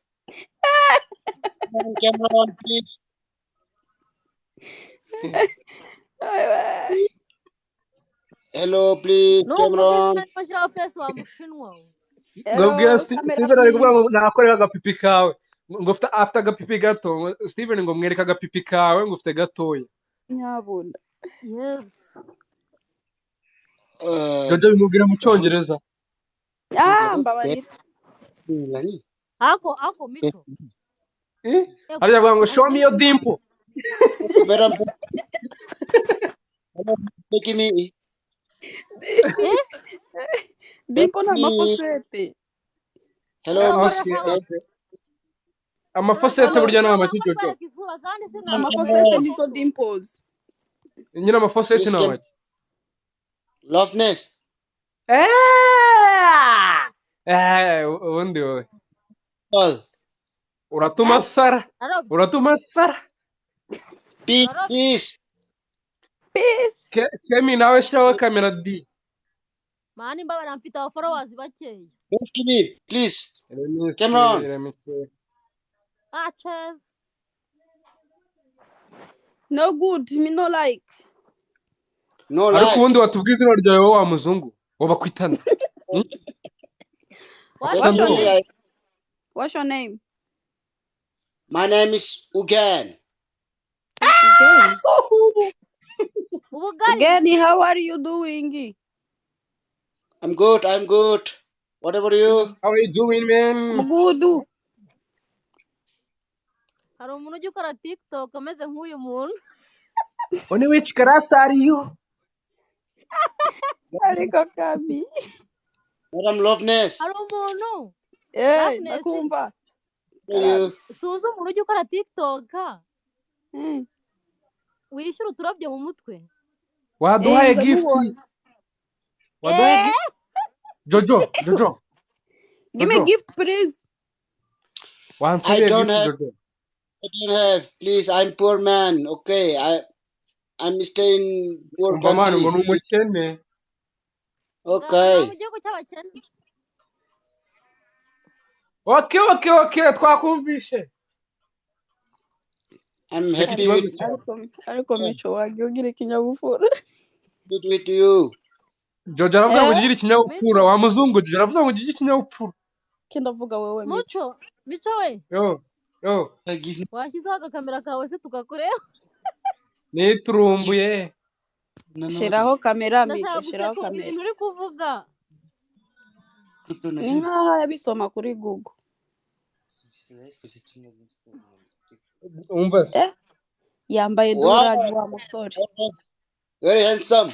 Camera on, please. Hello, please, Nuvuga Cameron. izina ariko shyiraho face wa mushinwa we. Ngo bwira Hello, camera Steven ari kuvuga please. ngo nakorera agapipi kawe. Ngo afite agapipi gato. Ngo Steven ngo mwereke agapipi kawe ngo ufite gatoya. Nyabunda. Yes. Jojo bimubwira mu cyongereza. Ah, mbabarira. Ako Mico. Eh? Ego. Arya avuga ngo show me your dimple. Eh? Dimple nta mafosete. Hello, Okay, Miss. okay. Amafosete Hello. burya ni amaki Nanga Jojo. kwereka isura kandi sinakwereka Amafosete nizo koko. dimples. Nyine amafosete Miss ni Cam amaki. Loveness. Ubundi wowe. All. Uratuma sara. Arobye. Uratuma sara. Peace, Arobye. peace. Peace. Kemi nawe shyiraho kamera D. Mani mbabara mfite aba followers bakeya. Please, me, please. Let me see, Cameron. let me see. Ah, cheers. No good. Me no like. No Ariko like. ubundi watubwiye izina ryawe wowe wa muzungu wabakwitana. What's What's your your name? name? What's your name? My name is Ugan. Again. Ubugari. Again, how are you doing? I'm good. I'm good. What about you? How are you doing, man? I'm good. Hari umuntu ujya ukora TikTok ameze nk'uyu muntu. Only which class are you? Ariko Kami. Madam Loveness. Hari umuntu. Eh, Loveness. ndakumva. How are you? Suza umuntu ujya ukora TikTok. Wishyura uturabyo mu mutwe. Waduhaye nza gift. mubona. Waduhaye Eh, gift. Jojo, Jojo, Give me Jojo. gift please. I Wansabiye don't gift have. Jojo. I don't have. Please, I'm poor man. Okay, I'm staying in poor Umva mani ngo country. ni umukene. Nta Okay. mu gihugu cy'abakene. Okay, okay, okay, twakumvishe. I'm Reka happy ikibazo with cyawe. Ariko Mico wagiye ugira ikinyabupfura. with you. Jojo aravuga ngo Eh? ugire ikinyabupfura, Mico, wa muzungu Jojo aravuga ngo ugire ikinyabupfura. Ke ndavuga wewe Mico. Muco, Mico we, Yo, yo, Give me washyizeho agakamera kawe se tukakureba. niturumbuye. no no. Shiraho kamera Mico, Ndashaka shiraho guseka kamera. ibintu uri kuvuga. Crypto Ni nothing. nkaho yabisoma kuri Google. Umva se. Eh, yambaye Wow, durag wa musore. very handsome,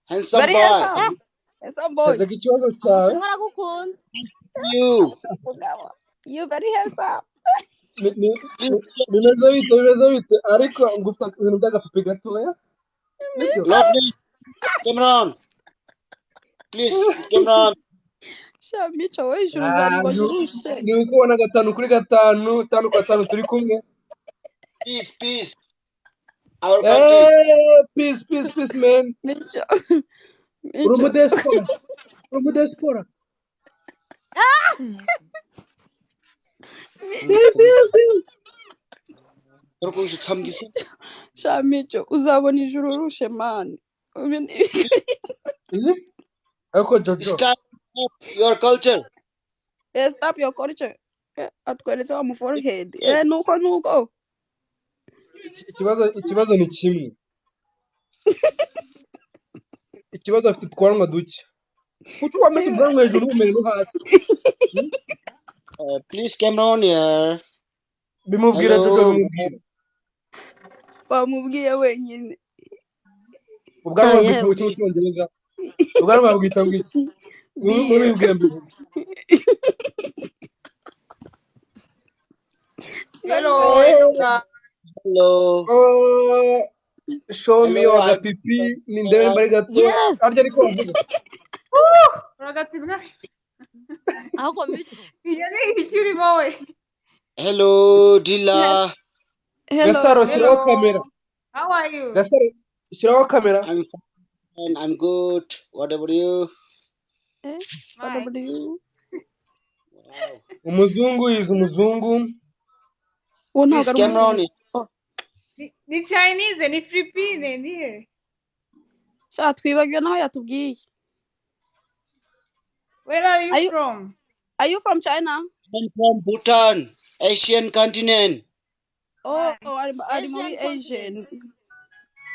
handsome Very boy. Eh, handsome. Handsome boy. Ceceka ikibazo cyawe. umushinwa aragukunze. You. Mugabo, you very handsome. Please, Bimeze bite, bimeze bite, ariko ngo ufite ibintu by'agapipi gatoya, nibyo? Mico. lovely. Cameron, please, Cameron. Sha Mico we ijuru Ah, uzaribona urushe. ni uko ubona 5 kuri 5, 5 kwa 5 turi kumwe. Peace, peace. Our country. Eh, peace, peace, peace, man. Mico. Uri Mico. umudesipora, uri umudesipora. Mico. Peace, peace, peace. Sha Mico uzabona ijuru urushe man. Eh? Ariko Jojo, Stop your culture. Eh, stop your culture. Eh, atweretse wa mu forehead. Eh, nuko nuko. ikibazo ni kimwe. Ikibazo afite utwanwa duke. Kuki wameze ubwanwa hejuru n'ubumene no hasi? Hmm? Please, Cameron here. Bimubwira Jojo, Hello. bimubwira. Wamubwiye wenyine. Ubwanwa Ah, bwita mu yewe. cyongereza. Ubwanwa bwita ngo iki? Beard. Mubibwire mbivuge. Hello, hello guys. Hello. Oh, show me Hello. your I'm gapipi ni ndebe mbari gato. Yes. Arya ariko bavuga. Uragatsindwa. Ahubwo Mico. Iyo ni iki urimo we? Hello, Dila. Hello. Gasaro shyiraho Hello. kamera. How are you? Gasaro shyiraho kamera. I'm fine. I'm good. What about you? Eh, what Hi. about you? Wow. Umuzungu is umuzungu. Uwo ntabwo Please, ari Cameron. umuzungu. Oh, Ni Chinese, ni Philippine, ni he? sha twibagiwe naho yatubwiye. Where are you Are you from? are you from China? I'm from Bhutan, Asian continent. Oh, Hi. ari muri Asian Asian. continent.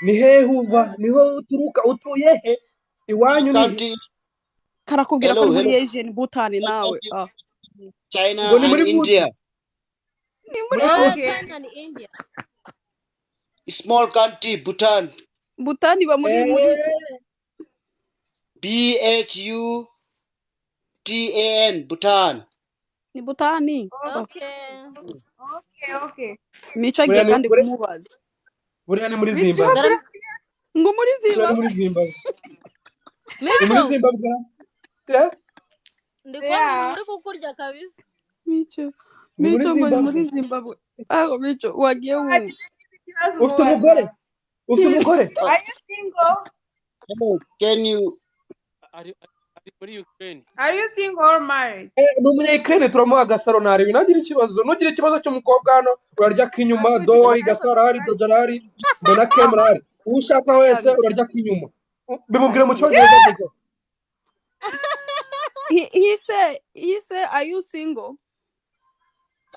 Ni hehe uva? Niho uturuka? Utuye he? Iwanyu ni he? Country. Karakubwira ko Hello, ari muri hello. Asian Bhutan nawe. Country, Ah. China Ngo ni and muri Bhutan. India. Ni muri Muri Ah, Bhutan. Okay. China ni India. Small country, Bhutan. Bhutan iba muri muri Eh, B H U T A N, Bhutan. ni Bhutan. Oh. Okay. Okay, okay. Mico buriya agiye ni kandi buriya kumubaza. buriya ni muri Mico Zimbabwe. Dore Ngo muri Buriya ni Zimbabwe. muri Zimbabwe. Ni muri Mico, Zimbabwe. Eh? ndi kubona umuntu Yeah. uri kukurya kabisa. Mico. Ni muri Mico ngo ni Zimbabwe. muri Zimbabwe. Aho Mico wagiye wumva. Ikibazo Ufite umugore? umubaza. Ufite umugore? Are you single? Hello, can you Ari muri Ukraine. Are you single or married? Eh, ni umunya-Ukraine turamuha agasaro ntarebe ntagire ikibazo. Ntugire ikibazo cy'umukobwa hano urarya k'inyuma, Ntabwo dori, ikibazo gasaro arahari, Jojo arahari, mbona Kem arahari. Uwo ushaka Oya wese Mico. urarya k'inyuma. Bimubwire mu cyongereza Jojo. He say are you single?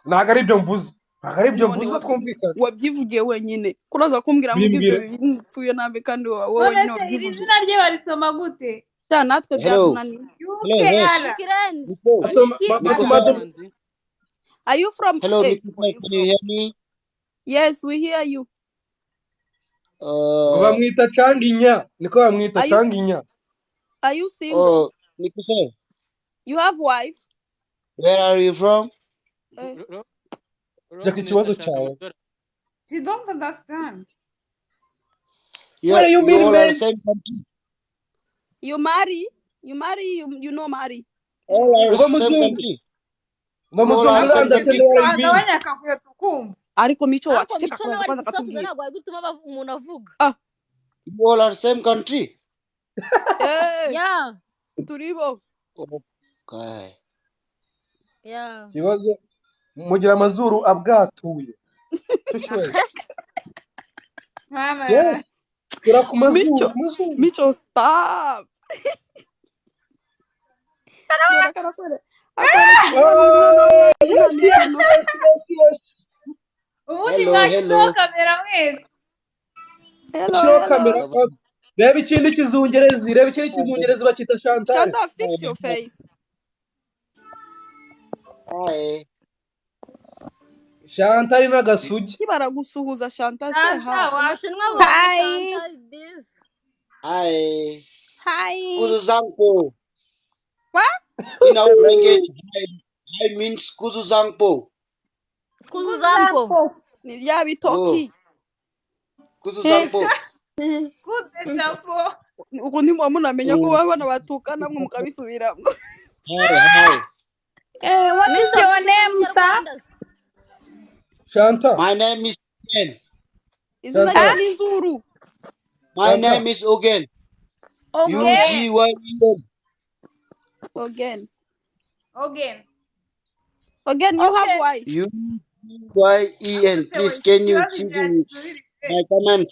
Ntabwo ari ibyo mvuze. Ntabwo ari ibyo None mvuze twumvikane. wabyivugiye wenyine. Kuraza kumbwira ngo ibyo Bimbwire. bipfuye nabi kandi wowe None wenyine se iri wabyivugiye. zina rye barisoma gute? Sha natwe hello? byatunaniye. Hello, U K yes. R. Ukraine. Miko. Basoma Ki Miko basoma R. Umuhanzi. Are you from Hello, eh, Miko. where you Can you from? hear me? Yes, we hear you. Ngo bamwita Canginya. Niko bamwita Are you Canginya. are you single? Oh, Miko sir, You have wife? where are you from? Eh. Jack Loveness ikibazo ashaka cyawe. amadolari. She don't understand. You Where are you you mean all are man? same country. You marry, you marry, you know marry. All are Uba same muzungu. country. Uba You all muzungu are same understand country. what I mean. Twagabanya akavuyo tukumva. Ariko Mico Ariko waceceka Mico kwanza nawe ari kwanza gusakuza akatubwira. ntabwo ari gutuma umuntu avuga. Ah, You all are same country. eh, Yeah, turibo. Okay. yeah. Ikibazo mugira amazuru abwatuye. Shushwe. Mama Yes, tura ku mazuru, Mico, ku mazuru. Mico, stop. Dore karakore. Akwereka umwana Oh, w'umwana yes, yes, mikino. yes, yes, yes. ubundi Hello, mwashyizeho hello. kamera mwese. Hello, Shyiraho hello. kamera. Reba ikindi kizungerezi, reba ikindi kizungerezi bakita Chantal. Chantal, fix your face. Hi. Chantal n'agasugi. Kibaragusuhuza Chantal, say Chantal hi. Umushinwa wasuhuza. avuga ngo Hi. Chantal this. Hi. Hi. Kuzuzangpo. What? In our language, hi, hi means Kuzuzangpo. Kuzuzampo. Kuzampo. Ni bya Oh, bitoki. Kuzuzangpo. Kude shapo. Uku ntimuba munamenya ko Mm. abana batukana mwe mukabisubiramo. Hi, hi. Eh, what is Mico your vuga name, sir? ikinyarwanda se. Chantal, My name is Ogen. Izina rye Chantal, ni Zuru. My Chantal. name is Ogen. U Okay. G Y E N. Again. Again. Again, you have Okay. wife. U G Y E N. Akuse Please, we can you ikibazo see the, cyasubirije. my comment?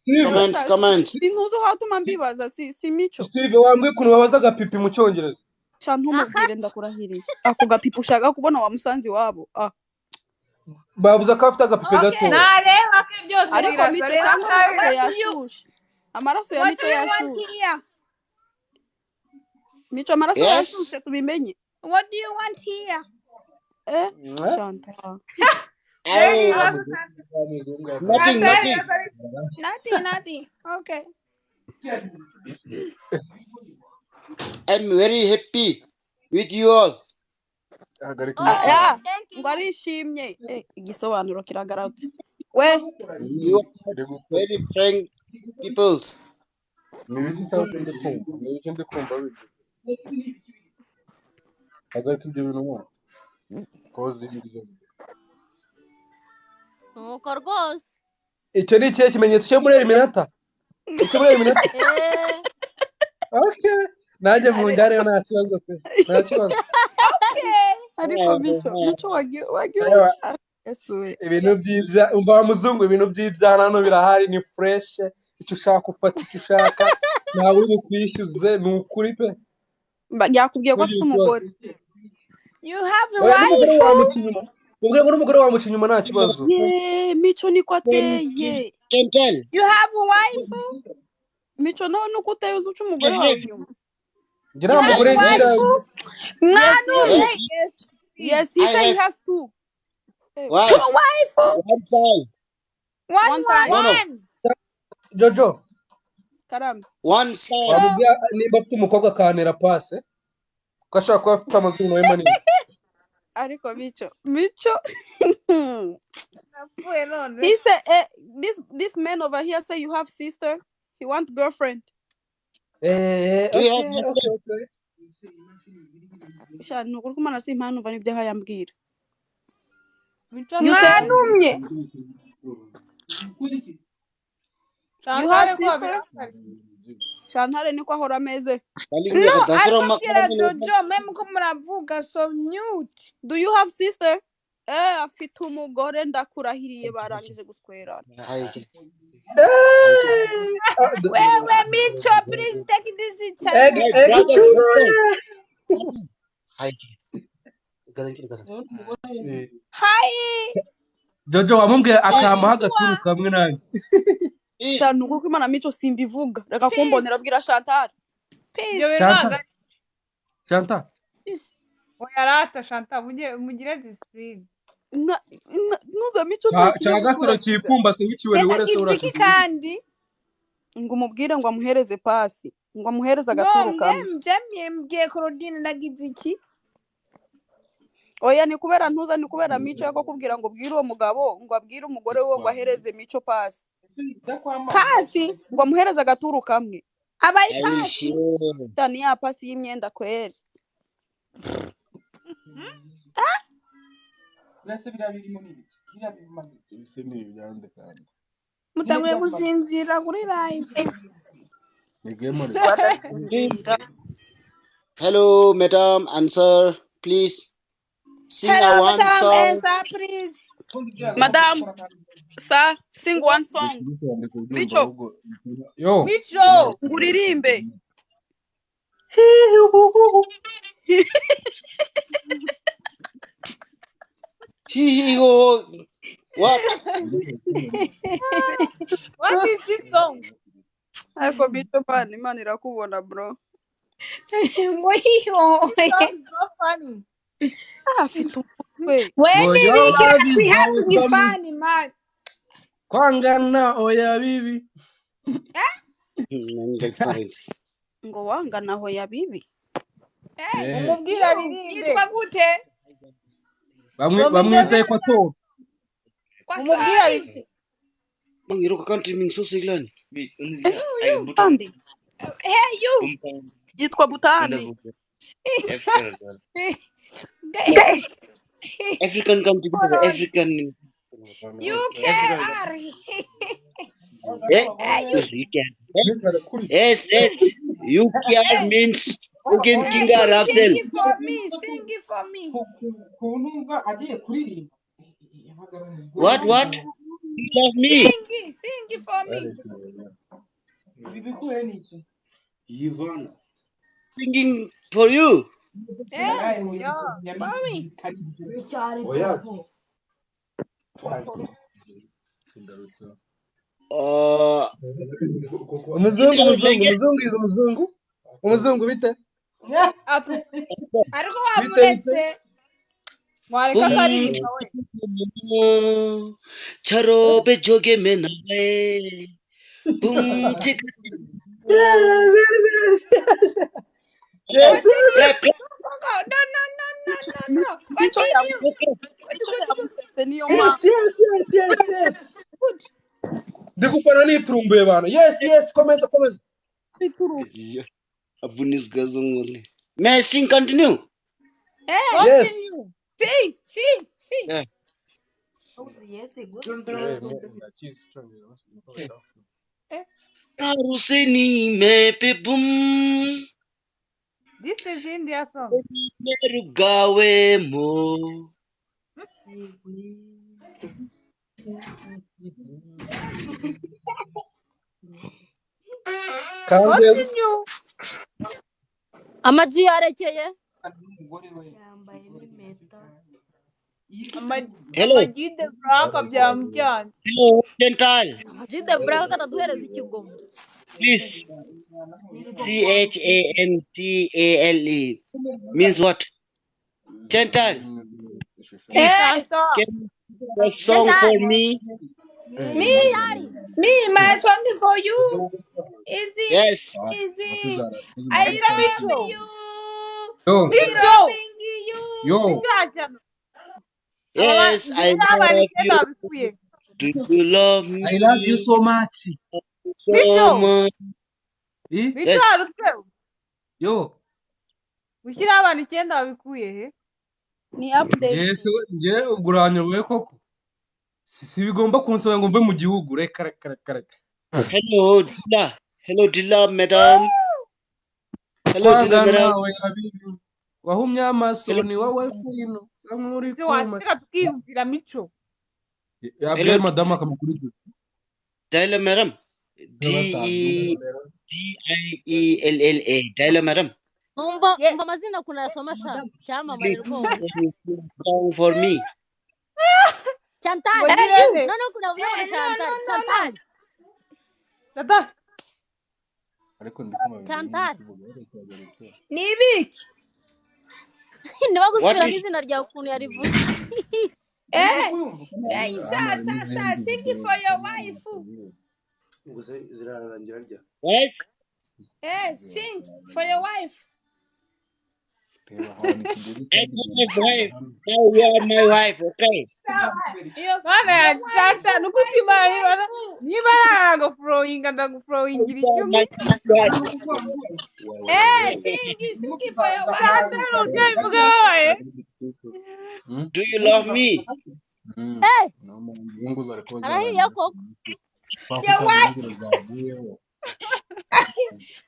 Steve, Comments, Sha, comments. sintuzi aho hatuma mbibaza si Mico. Steve wambwiye ukuntu babaza agapipi mu cyongereza. Sha Aha. ntumubwire ndakurahiriye. Ako gapipi ushaka kubona wa musanzi wabo. Ah. Babuze ko afite agapipi Okay. gatoya. Nareba ko byose Ariko birasa Mico reba cyangwa kawe. amaraso What do you yashushe. Amaraso ya what Mico do you want yashushe. here? Mico amaraso Yes. yashushe tubimenye. What do you want here? Eh, Mwah. Chantal. Reba I ibibazo nothing, Chantal nothing. ibibazo ari Nothing, nothing. Okay. I'm very happy with you all. Hagarika Oh, Ah, ah, thank ngo you. arishimye. Eh, igisobanuro kiragarutse. We, You are Iri gukora. very frank people. Ni ibiki se ndi kumva? Ni ibiki ndi kumva bivuga? Hagarika ibyo bintu mwana. Koze ibyo. Nuko rwose. Icyo ni ikihe kimenyetso cyo muri Eliminata? Icyo muri Eliminata? Eh. Okay. Nanjye ari munjyareyo nta kibazo pe. Nta kibazo. Okay. ariko Hi, Mico, hi. Mico wagiye wagiye Reba Yesu we. ibintu by'ibya umva wa muzungu ibintu by'ibyana hano birahari ni fresh. Icyo ushaka ufata icyo ushaka. Ntawe uri bukwishyuze ni ukuri pe. Yakubwiye ko Ntugire afite ikibazo. umugore. You have a Oya n'umugore wife? wamuca inyuma. Ubwo ngo n'umugore wamuca inyuma nta kibazo. Ye, Mico niko ateye. Chantal. You have a wife? Mico nawe nuko uteye uzi uca I umugore wawe have. inyuma. Njye You nta have mugore a ngira. wife? Yes, Mwanumye. yes. Yes, Yes, he I said he have has two. Eh, Two wife. wife? One child. One one time. wife. No, no. One. Jojo Karame. One son. So wamubwira nimba afite umukobwa akantera pase ko ashobora kuba afite amazuru nawe manini. Ariko Mico, Mico. Napfuye none. He said, eh, this man over here say you have sister. He want girlfriend. Eh, Do you have okay, okay, okay. Sha nukuri kumana simpanu umva nibyo yambwira. Mico You say mwanumye. you have Chantal ko sister? wabirakariye. Chantal niko ahora ameze. No, ariko bwira Jojo mwe muko muravuga so mute. Do you have sister? Eh, afite umugore ndakurahiriye barangije guswerana. Wewe Micho, please take this time. Egg, egg, Hi. Jojo wamubwiye akamuha Konnichiwa. agaturu kamwe nanjye. Sha nukuri kumana Mico simbivuga. Reka Peace. kumbonera bwira Chantal. Peace. Ibyo bintu Chantal, ntabwo ari Chantal. Peace. oya rata Chantal mujye mugire discipline. Nuza Mico nta Cya kinyabupfura gasoro agira. cyipfumbase w'ikiweriwere se Reka iki urashaka. kandi? Ngo umubwire ngo amuhereze pasi. Ngo amuhereze No, agaturu mbe kamwe. mje mbwiye Claudine ndagize iki? Oya ni kubera ntuza ni kubera Mico yako kubwira ngo bwire uwo mugabo ngo abwire umugore we ngo ahereze Mico pasi. Pasi Ngo amuhereze agaturu kamwe. abaye I will pasi. share. Cyane ya pasi y'imyenda kweri. Ibise ni ibyande kandi. Mutanguye gusinzira kuri live. Ni game ariko. Badasinzira. Hello, madam and sir. Please sing a Hello, one madam song. Ensa, please. Madam, sir, sing one song. Ndi kubyumva Mico, ahubwo. Yo. Mico. nguririmbe. He he ho. What? What is this song? Ariko Mico man, Imana irakubona bro. Ngo hiho. This song is not funny. Ah, afite umutwe. We Ngo nibikira yoba twi having bivuga fun man. kwangana oya bibi. Ngo wanga naho ya bibi. Eh, Eh. Umubwire you aririmbe. yitwa gute? Bamwe Soma iryo bamwita zina. Equator. Kwa Umubwire sorry. aririmbe. Butandi. Hey you. Yitwa Butandi. African come together. African. UKR. Eh, Hey you. you can. Yes, yes. UKR Hey. means Ukin Hey Kinga you sing Raphael. it for me. Sing it for me. What? What? You love me? Sing it. Sing it for me. Singing for you. Eh, Yeah. for me. Umuzungu umuzungu umuzungu is umuzungu. Umuzungu bite? Atu Ariko Bite bite? wamuretse. mwareka akaririmba we. Charobe joge menae. Boom chika. Yes. Continue. Clap, clap. Go, go. No, no, no, no, no, no. Mico Continue. Good, Mico good, good. yamusetse niyo Eh, mpamvu. Yes, yes, yes, yes. good. Ndi gufana niturumbuye bana. Yes, yes, komeza komeza. Bituruka. Yeah. Abunis gazongole. May I sing continue? Eh, Yes. Continue. see, see, see. Yeah. Eh, Taruseni me pe bum This is India song. merugawe mo. Kanze Continue. Amaji yarekeye. Hello. Amagi de Black byamujyanye. Hello, Gentile. Amaji de Black ataduhereza ikigomo. Please. CHANTALE means what? Gentile. Please. Eh, Shanta. Can you sing a song for Chantal. me? me, Yari. me, my song for you. Easy, Yes. easy. I Ese love Mico. you. Yo. Me Mico. loving you. Yo. Mico hajyana. Aba Yes, I ngiye n'abantu love icyenda you. babikuye. Do you love I love you me so much. so Mico. much? Eh? Mico Yes. harutse. Yo. Gushyiraho abantu icyenda babikuye he? Ni update. Ngiye ngiye ubwo uranyoboye koko. Si bigomba kunsaba ngo mve mu gihugu. Reka reka reka reka. Hello, Dila. Hello, Dila, madam. Hello, Dila, Kwangana madam. oya bibi. Wahumye amaso Hello, ni wowe fino. Kamwe uri Ese kuma. wateka tukiyumvira Mico. Yabwiye hello, madamu akamukurikira. Dila, madam. D E D I E L L A. Dila, madam. Umva Ye umva amazina ukuntu ayasoma sha. Cyamamare Please, rwose. can you sing a song for me? Chantal. ngo Eh, you. ngirente. Noneho ukuntu avuze ngo Eh, no, Chantal. no, no, no. Chantal. Tata. Ariko ndi kumva ibintu Chantal. biri Nibiki. Niba What gusubiramo is izina ryawe ukuntu yarivuze. Eh, eh, sa, sa, sa, sing it for your wife. wife? Eh, sing for your wife. I my wife. Now you are my wife, okay? Your Mana your yanjye wife, Chantal ni ukuri wife, Imana niba wife. niba nagufurowinga ndagufurowingira 10. My sweetheart. Eh, sing, sing for your wife. Chantal umubyeyi mvuga wabaye. Do you love me? Eh, harahiye koko. Your wife.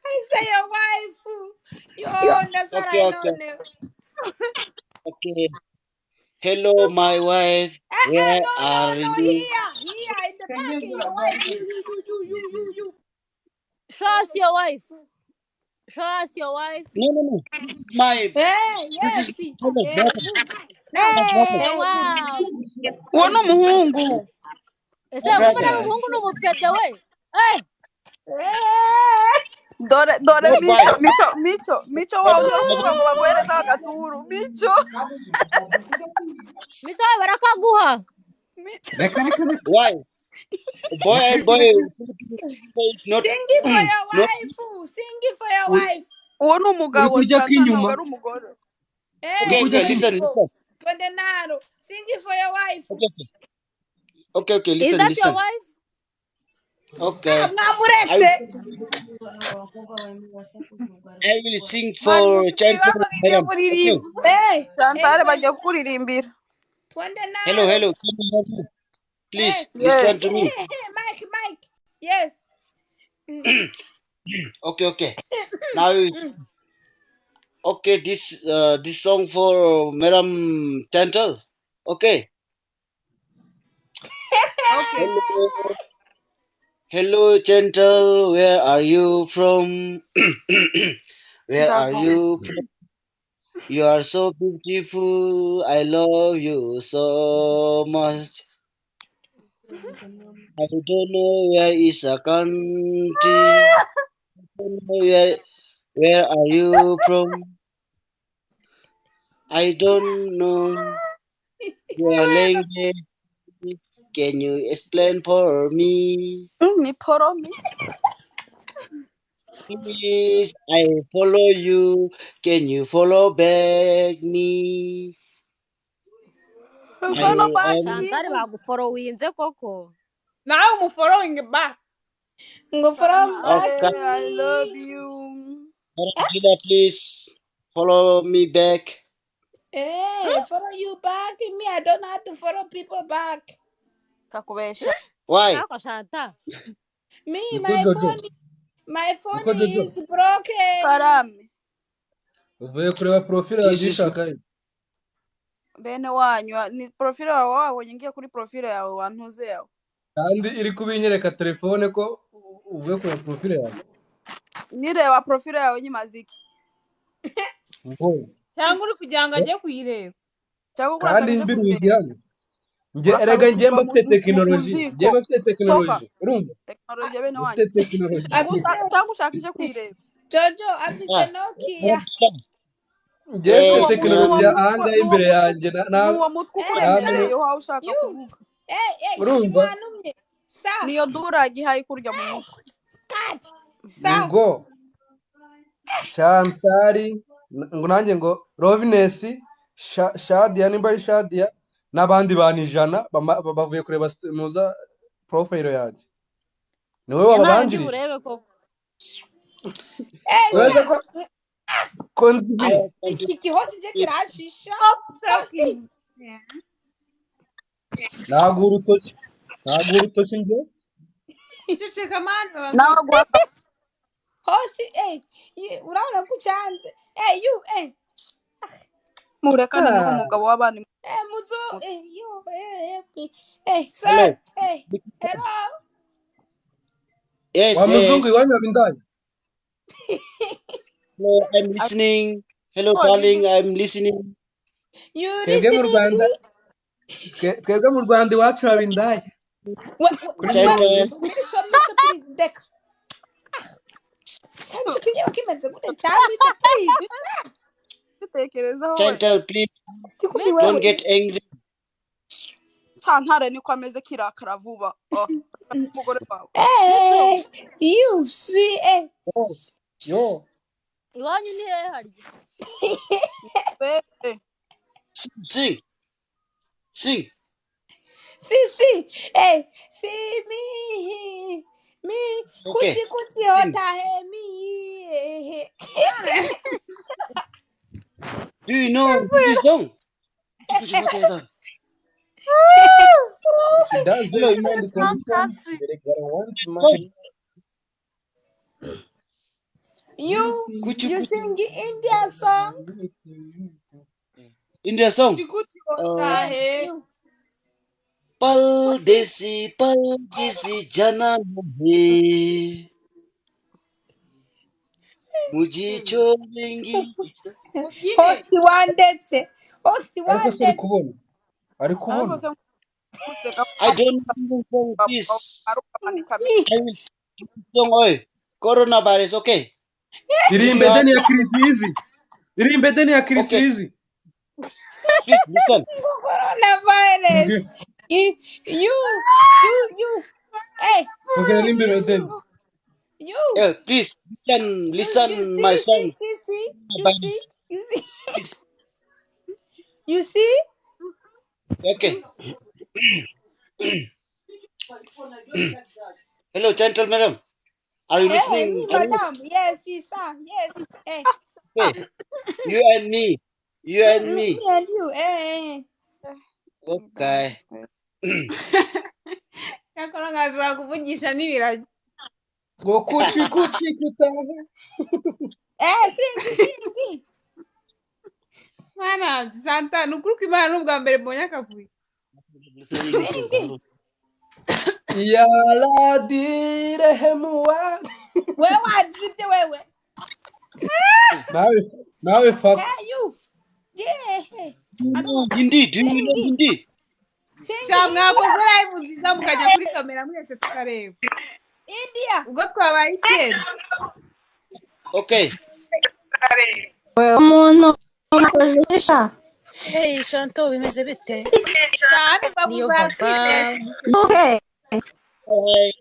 I say your wife. Yo, that's what Okay, I okay, know now. okay. Hello, my wife. Where No, no, are no. you? Here, here in the back. Your wife. You, you, you, you, you, you, you. Show us your wife. Show us your wife. No, no, no. My, Hey, this is yes. brother, Hey, brother, good. Now, brother, Eh, hey, good. wow. Uwo ni umuhungu. Ese kumbe nawe brother. umuhungu ni umupede we. Eh, Eh. Dore dore No, Mico why? Mico Mico Mico wa Brother, wundi wo kuvuga brother. ngo baguhereze agaturu Mico. Mico we barakaguha. Mico. Why? Boy, boy, not, Sing it for your not. wife. Sing it for your wife. Uwo ni Uri umugabo kurya Chantal ntabwo k'inyuma, ari umugore. Hey, uri Okay, kurya okay. k'inyuma. Listen, listen. Twende naro. Sing it for your wife. Okay, okay, okay, okay. Is Listen, that your listen. wife? Okay. Ah, mwamuretse. I will sing Mani for musigaye Chantal, bavuga ibyo madam. Okay. muririmba. Hey, hey, Chantal twende, bagiye kukuririmbira. twende Hello, naro. hello. Can you hear me? Please Hey, listen Yes. to me. hey, hey, Mike, Mike. Yes. Mm. Okay, okay. Now, okay. This song for Madam Chantal. Okay. Okay. Hello, hello, Chantal. Where are you from? Where are Ndago. you from? You are so beautiful. I love you so much. I don't know where is a country. I don't know where are you from? I don't know your language. Can you explain for me? Ni poromi. Please, I follow you. Can you follow back me? I Follow back am Chantal you. baguforowinze koko. Nawe umuforowingi back. Ngo from back okay. Chantal, I love me. you. Gina, please follow me back. Hey, follow you back. Me, I don't know how to follow people back. Kakubesha. Why? Ariko Chantal. Me, Niko my Jojo, phone, my phone niko Jojo. is broken. Karame. Uvuye kureba profile yanjye This is uyishaka he? Bene wanyu ni profile yawe wabonye ngiye kuri profile yawe wantuze yawe. Kandi iri kubinyereka telefone ko uvuye kureba profile yanjye. Nireba profile yawe nyimaze iki? Ngo Cyangwa uri kugira ngo ajye kuyireba. Cyangwa urashaka kandi uje mbiruzi kuzireba. hano. Nge erega Urakarusuka njye mba mu mfite mu mu tekinoloji, njye ziko. mba mfite Toka. tekinoloji. Urumva? Tekinoloji bene wanyu. Mfite tekinoloji. Afise Cyangwa ushaka ije kuyireba. Jojo, afise ah, Nokia. Njye mfite N'uwo yes, tekinoloji n'uwo ma'am. mutwe ahangaha n'uwo imbere mutwe yanjye na na n'uwo mutwe Hey, namwe sir. ukuremereye uhawe ushaka You. kuvuga. Hey, hey, urumva mwanumye. Sir. Niyo duragi ihaye kurya mu mutwe. God. Sir. ngo Shantari ngo nanjye ngo Rovinesi Shadia nimba ari Shadia n'abandi bantu 100 bavuye kureba muza profile yanjye ni wowe Njye ntayo ndi wababanjirije burebe koko. Hey, uretse sir. ko ko nzi I am Iki gihosi je kirashisha. Stop Hosi. talking. Yeah. ntabwo urutoki ntabwo urutoki njye Ceceka mani Nawe babanza guha Hosi, hey, urabona ko ucanze. Hey, you, hey. murekane n'uwo Ah, mugabo w'abandi. Hey, muzo, hey, you, hey, hey, hey, hello. sir. Hey, hello. Yes, wa muzungu yes. iwanyu haba indaya Hello, I'm listening. Hello, darling. I'm listening. You twebwe mu listening? Rwanda twebwe mu Rwanda iwacu haba indaya kuri Chantal. mirongo ine Mico, Mico, please, deka. Cha Mico kinyama kimeze gute? Cha Mico, please. Bitekerezaho we. Chantal, please Kikumi Mico. don't wewe. get angry. Chantare niko ameze kirakara vuba. Oh, umugore wawe. Hey, Mico. you see, hey. yo yo Iwanyu ni hehe harya? Bebe. Sing, sing. Si si eh si mi mi Okay. kuchi kuchi hota hai mi eh. Do you know this song? Kuchi kuchi hota hai. She does Hello, the you mind From condition. country. They want song. my You Kuchi you kuchi. sing India song? India song. Kuchi kuchi hota Eh, hai. you Pal desi pal desi jana nahi mujhe chhodengi. Mubyine. Host wandetse. Host Ariko se uri wandetse. kubona ari ariko kubona se nkuseka I don't know the song, please. ari ukamanika I will song oi. Coronavirus, okay. If Irimbe you are deni ya Kirisizi, irimbe deni ya okay, Kirisizi. please listen. Coronavirus. You you you hey Okay, irimbe deni. you Yeah, please listen, you listen you my see song. see see you see you see you see Okay. Hello, gentlemen. Are you hey listening? me Chinese? madam yes sir yes hey Okay. You and me. You and me me. and you hey Okay. Cyakora nkashobora kuvugisha n'ibiragi. Ngo kuchi kuchi kutahe. eh sing sing Mwana Santa, ni ukuri ko Imana ni ubwa mbere mbonye akavuyo. sing Ya la direhemu wa. wewe wazibye wewe Nawe nawe fata. hey you yeah hey Do you know Hindi? Do you know sing Hindi? sing Sha India mwakoze live nziza mukajya kuri kamera mwese tukareba. India Ubwo twabaye icyenda. Okay. Umuntu akoresha Hey Shanto bimeze bite? Cyane Niyo imbavu vava. zatwitse. UK Hi.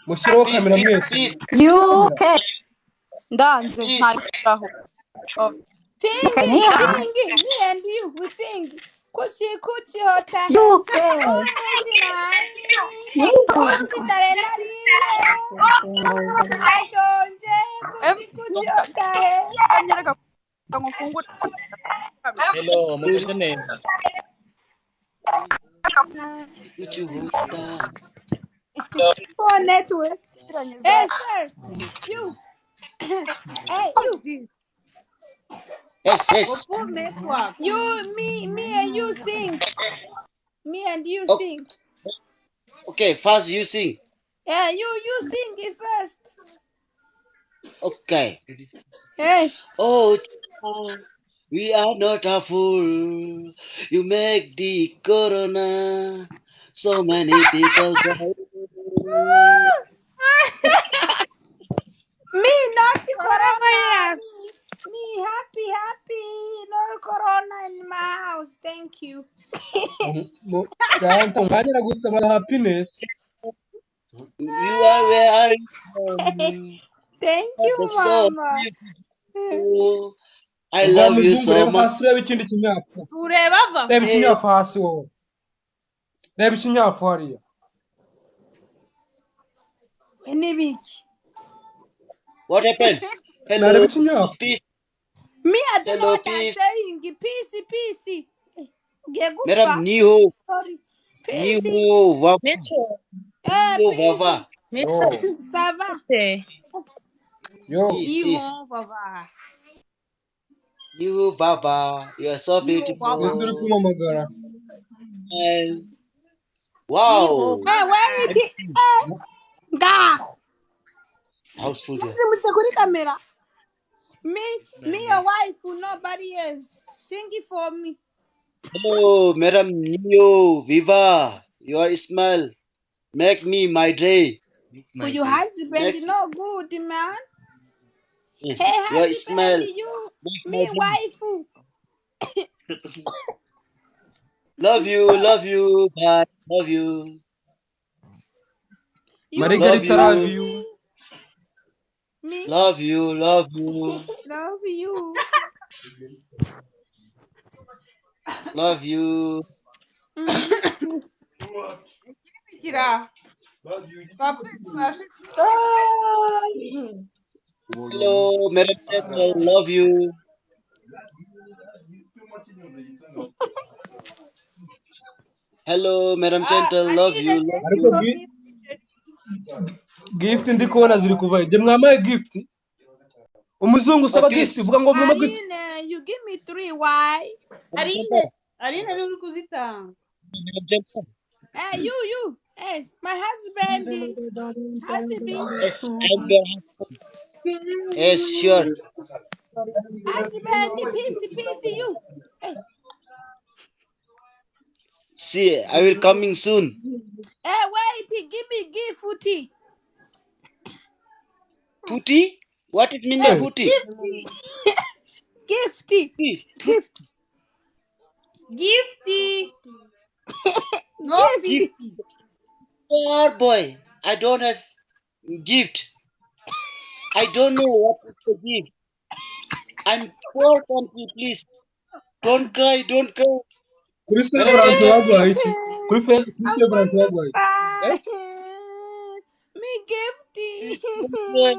Mushireho Please, kamera please, mwese. please, UK ndanze please. ntayikoraho sing Kenya sing me and you we sing kuchi kuchi hota hai UK umunsi nani umunsi nare nariye umunsi ndashonje kuchi kuchi hota hai nyereka ngo mfungure kamera Hello, mumeze neza. Kuchi hota. Poor network Ziranye hey za sir you hey you Yes, Ngo yes. poor network. you me me and you sing me and you Okay, sing okay. First you sing. yeah you sing it first Okay. hey Oh, child, we are not a fool. You make the corona. So many people die. me not corona Coronavirus. me me happy happy no corona in my house thank you Santa umwanya aragusaba happiness. You are where are you from? thank you That's so mama beautiful. I Umva love you muzungu so reba much. hasi urebe ikindi kinyafu. Tureba ava. Reba Hey, ikinyafu hasi wowe. Reba ikinyafu hariya. we n'ibiki what happened? Nareba Hello, ikinyafu. peace. me I don't know Hello, what I'm peace. saying peace peace ugiye gupfa Madam Niho, sorry peace Niho, Vava, Mico, eh Niho, peace Vava. Mico Yo, ça va bite? yo. Peace, peace. Niho baba. Niho, Baba. You are so Niho baba. Ninde uri beautiful. kumpamagara? And Niho wow. eh baba. wait eh ngaho Houseful there. musimutse kuri kamera me me your wife nobody else sing it for me Hello, Madam Neo, Viva. Your smile make me my day. But your husband Make no good man hey your husband smile you make my me day. wife Love you, bye. Love you, you love Margarita you, love you. me love you, love you, love you love you. mm. Ikindi kiraha. Bapfuye. Hello, Madam Gentle, love you. Hello, Madam Gentle, love you, love Ariko you. Gift ndi kubona ziri kuva njye mwamaye gift umuzungu Oh, usaba gift please, vuga ngo mumpe gift. Aline, you give me three, why? Madam Aline, Gentle, Aline niwe uri kuzitanga. Madam Gentle. Hey, you. Hey, my husband, husband, Yes, I'm your husband. Yes, sure. husband, peace, peace, you. Hey, See, I will coming soon. hey, wait, give me gift. Putty? What it mean by Hey, putty? gift, Putty. gift, Gifty. No gift. 50. Poor boy, I don't have gift. I don't know what to give. I'm poor country, please. Don't cry, don't cry. Kuri Madam Severance Gentle, baguhaye iki? Kuri I'm Severance gonna baguhaye iki? cry. Eh? Me gifty. please don't cry.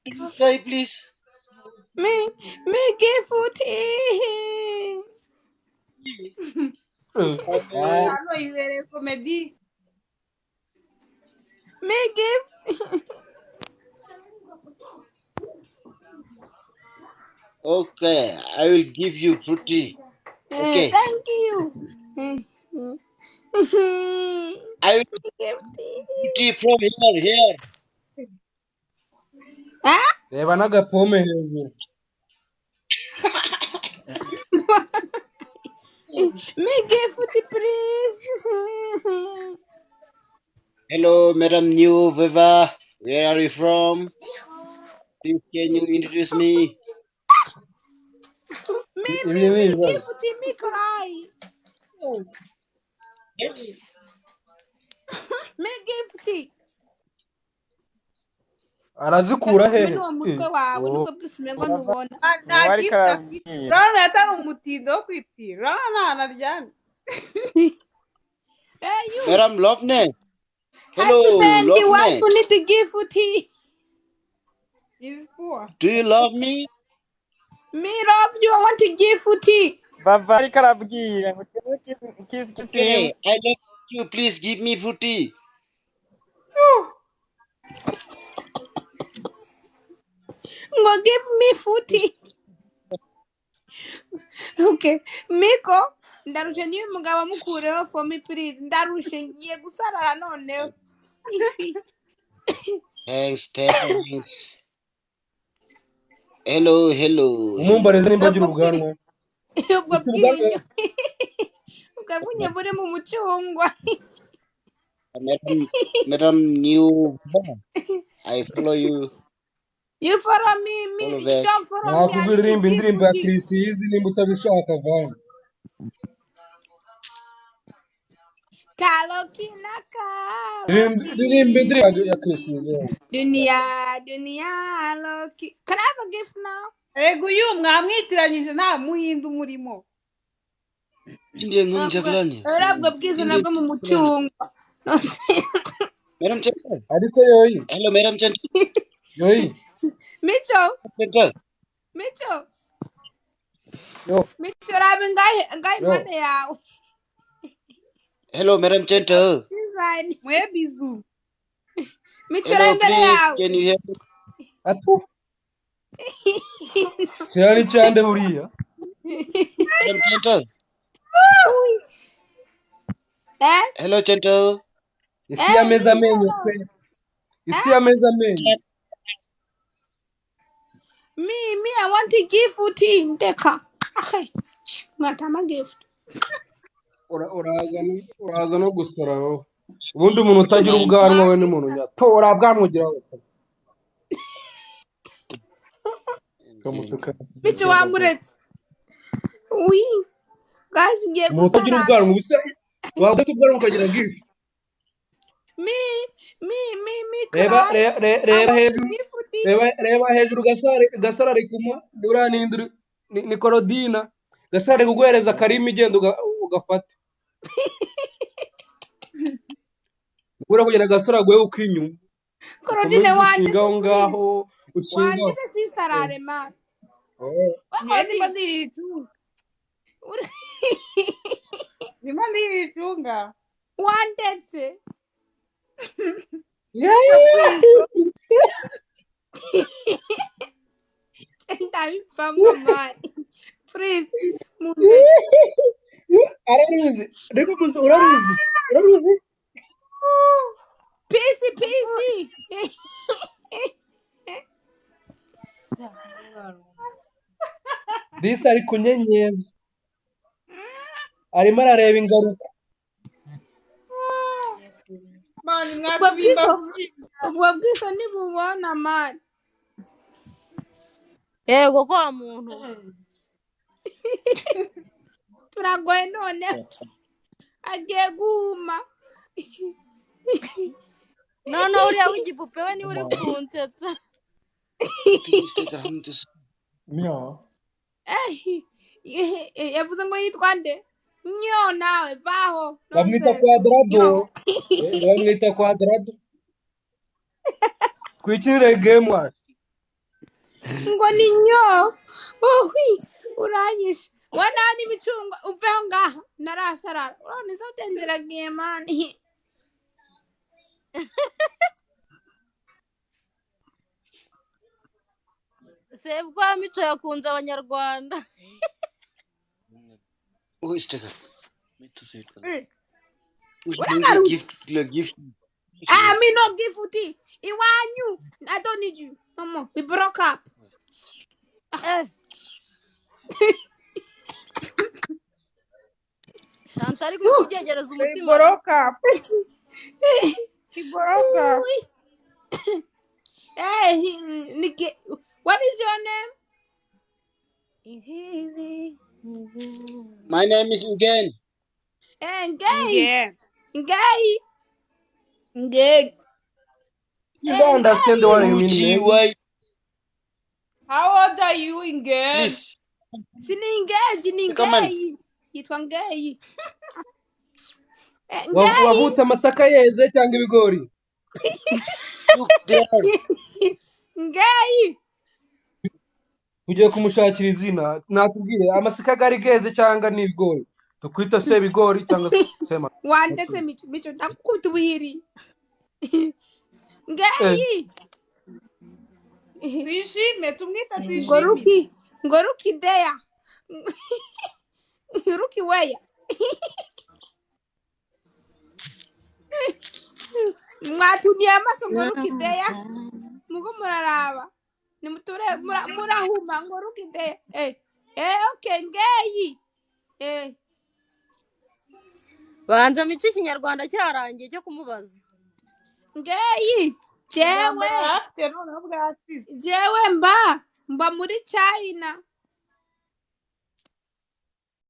Don't cry, please. Me gifty. Oh, Hano yibereye komedi. Me gift. okay, I will give you fruity. Okay, Thank you. I will Me gifty. fruity from here, here. Huh? Reba n'agapome hejuru. Me gifty, please. Hello, Madam New Viva. Where are you from? Please, can you introduce me? Me, Ibi me, ni me ibibazo. gifty, me cry. Yes. Me gifty. Arazikura Reka hehe? mene uwo mutwe wawe Oh. nubwo bwose umengo ntubona. Nta niwe ariko gift afite. arabwira Urabona yatari umutindo wo kwipfira. Urabona ahantu aryamye. Hey, you. Madam Loveness. Hello, Husband, the wife Loveness. need to gift. He's poor. Do you love me? Me love you. I want to give tea. Vava ariko arabwira ngo can you kiss, kiss, kiss him? Okay, I love you. Please give me fruity. Ngo give me footy. Okay. Miko, ndarushe niyo mugabo mukureho for me please. Ndarushe ngiye gusarara noneho. Ifi. Thanks, thanks. Hello, hello, hello. Umumbarize nimba agira Ubwo bwinyo ubwanwa. ubwo Ufite ubwanwa? bwinyo ubwo bwinyo buri mu mucungwa. Madam, Madam New Viva, I follow you. You follow me, me Follow you back. don't follow me. I Nakubwira need to uririmba give indirimbo ya tea. Kirisizi nimba utabishaka vana. Kaloki na Ririmba kaloki. ririmba indirimbo ya Kirisizi. Dunia, dunia loki. Can I have a gift now? Erega uyu mwamwitiranyije nta muhinda umurimo. Indian Ubwo Jaglani. urabwo bwiza Indian nabwo mu Jaglani. mucungwa. Madam Gentle. Ariko yoyi, Hello, Madam Gentle. yoyi, Micho, Gentle. Micho, yo, Micho rabi ngahe ngahe yo. impande yawe. Hello, Madam Gentle. Design. Mwe bizu. Micho Hello, rabi imbere please. yawe. Can you hear me? Atu. Kiriya ni cyande buriya. Madam Gentle. Ui. Eh? Hello, Gentle. Isi Eh, yameze me amenyo hello. pe. Isi Eh? yameze amenyo. Me, I want to give tea. Ndeka. Okay. Mwatama gift. Uraza no gusara wowe. Ubundi umuntu utagira ubwanwa we n'umuntu nyatora bwanwa ugira wowe. Kamutuka. Micho wamuretse. Ui. Guys, ngiye Umuntu utagira gusarara. ubwanwa ubuse waba ufite ubwanwa ukagira gift. Me, me, me, me Reba cry. reba I reba want to hejuru give tea. reba reba hejuru gasare gasarare kuma uriya ninde uri Ni Korodina. Gasaro ari kuguhereza karimi, igenda ugafate. Ubura kugira Gasaro aguhe ukinyuma. Korodine Ukomeze wanditse ushinga aho please. ngaho, ushinga. Wanditse sinsarare man. Eh. We Ngewe ndimo Korodine. ndicunga. Ndimo ndicunga. Wandetse. Yeah. Ubwizo. Ndabivamo man. Please mundetse. Araruzi. Reka gusa uraruzi. Uraruzi. Peace peace. Disi ari kunyenyeza. Arimo arareba ingaruka. Mani Ubwo mwatubimba bwizo kubyina. ubwo bwizo ntibubona man. Yego kwa muntu. Turagoye none agiye guhuma. Noneho uriya w'igipupe we niwe uri kunsetsa. Eh, yavuze ngo yitwa nde? Nyo nawe vaho Bamwita nonsense. Kwadrado. Nyo. Bamwita Kwadrado. Twikinire game wacu. Ngo ni nyo. Uhi, uranyishe. Wana n'imicungwa uveho ngaha narasarara. Urabona izo utenderagiye man. Sebwa Mico yakunze abanyarwanda. Uragarutse. Ah, me no give uti. Iwanyu. I don't need you. No more. We broke up. Eh, Chantal uri kubyegereza umutima ra. Iboroka. Iboroka. Ooh. Hey, Nikki, what is your name? Ihizi. My name is Ugen. Eh, Gay. Nge. Gay. Nge. You don't understand what I U mean, G man. Y. How old are you, Nge? Please Sini engage, ni comment. gay. Yitwa Gay. Eh, Gay. Wavutse amasaka yeze cyangwa ibigori? Look there. Gay. Tugiye kumushakira izina. Nakubwiye amasaka gari geze cyangwa ni ibigori. Tukwita se ibigori cyangwa se Wandetse Mico, Mico ndakukubita ubuhiri. Eh. Gay. Tuyishime, tumwita Ngo tuyishimire. ruki, ngo ruki there. Ruki weya. Mwatuniye amaso ngo ruki there. Mugo muraraba. Nimuture murahuma ngo ruki there. Eh. Eh, okay, Gay. Eh. Banza Mico ikinyarwanda cyarangiye cyo kumubaza. Ngeyi Ubwa mbere jewe yari afite noneho bwashize. jewe mba muri China.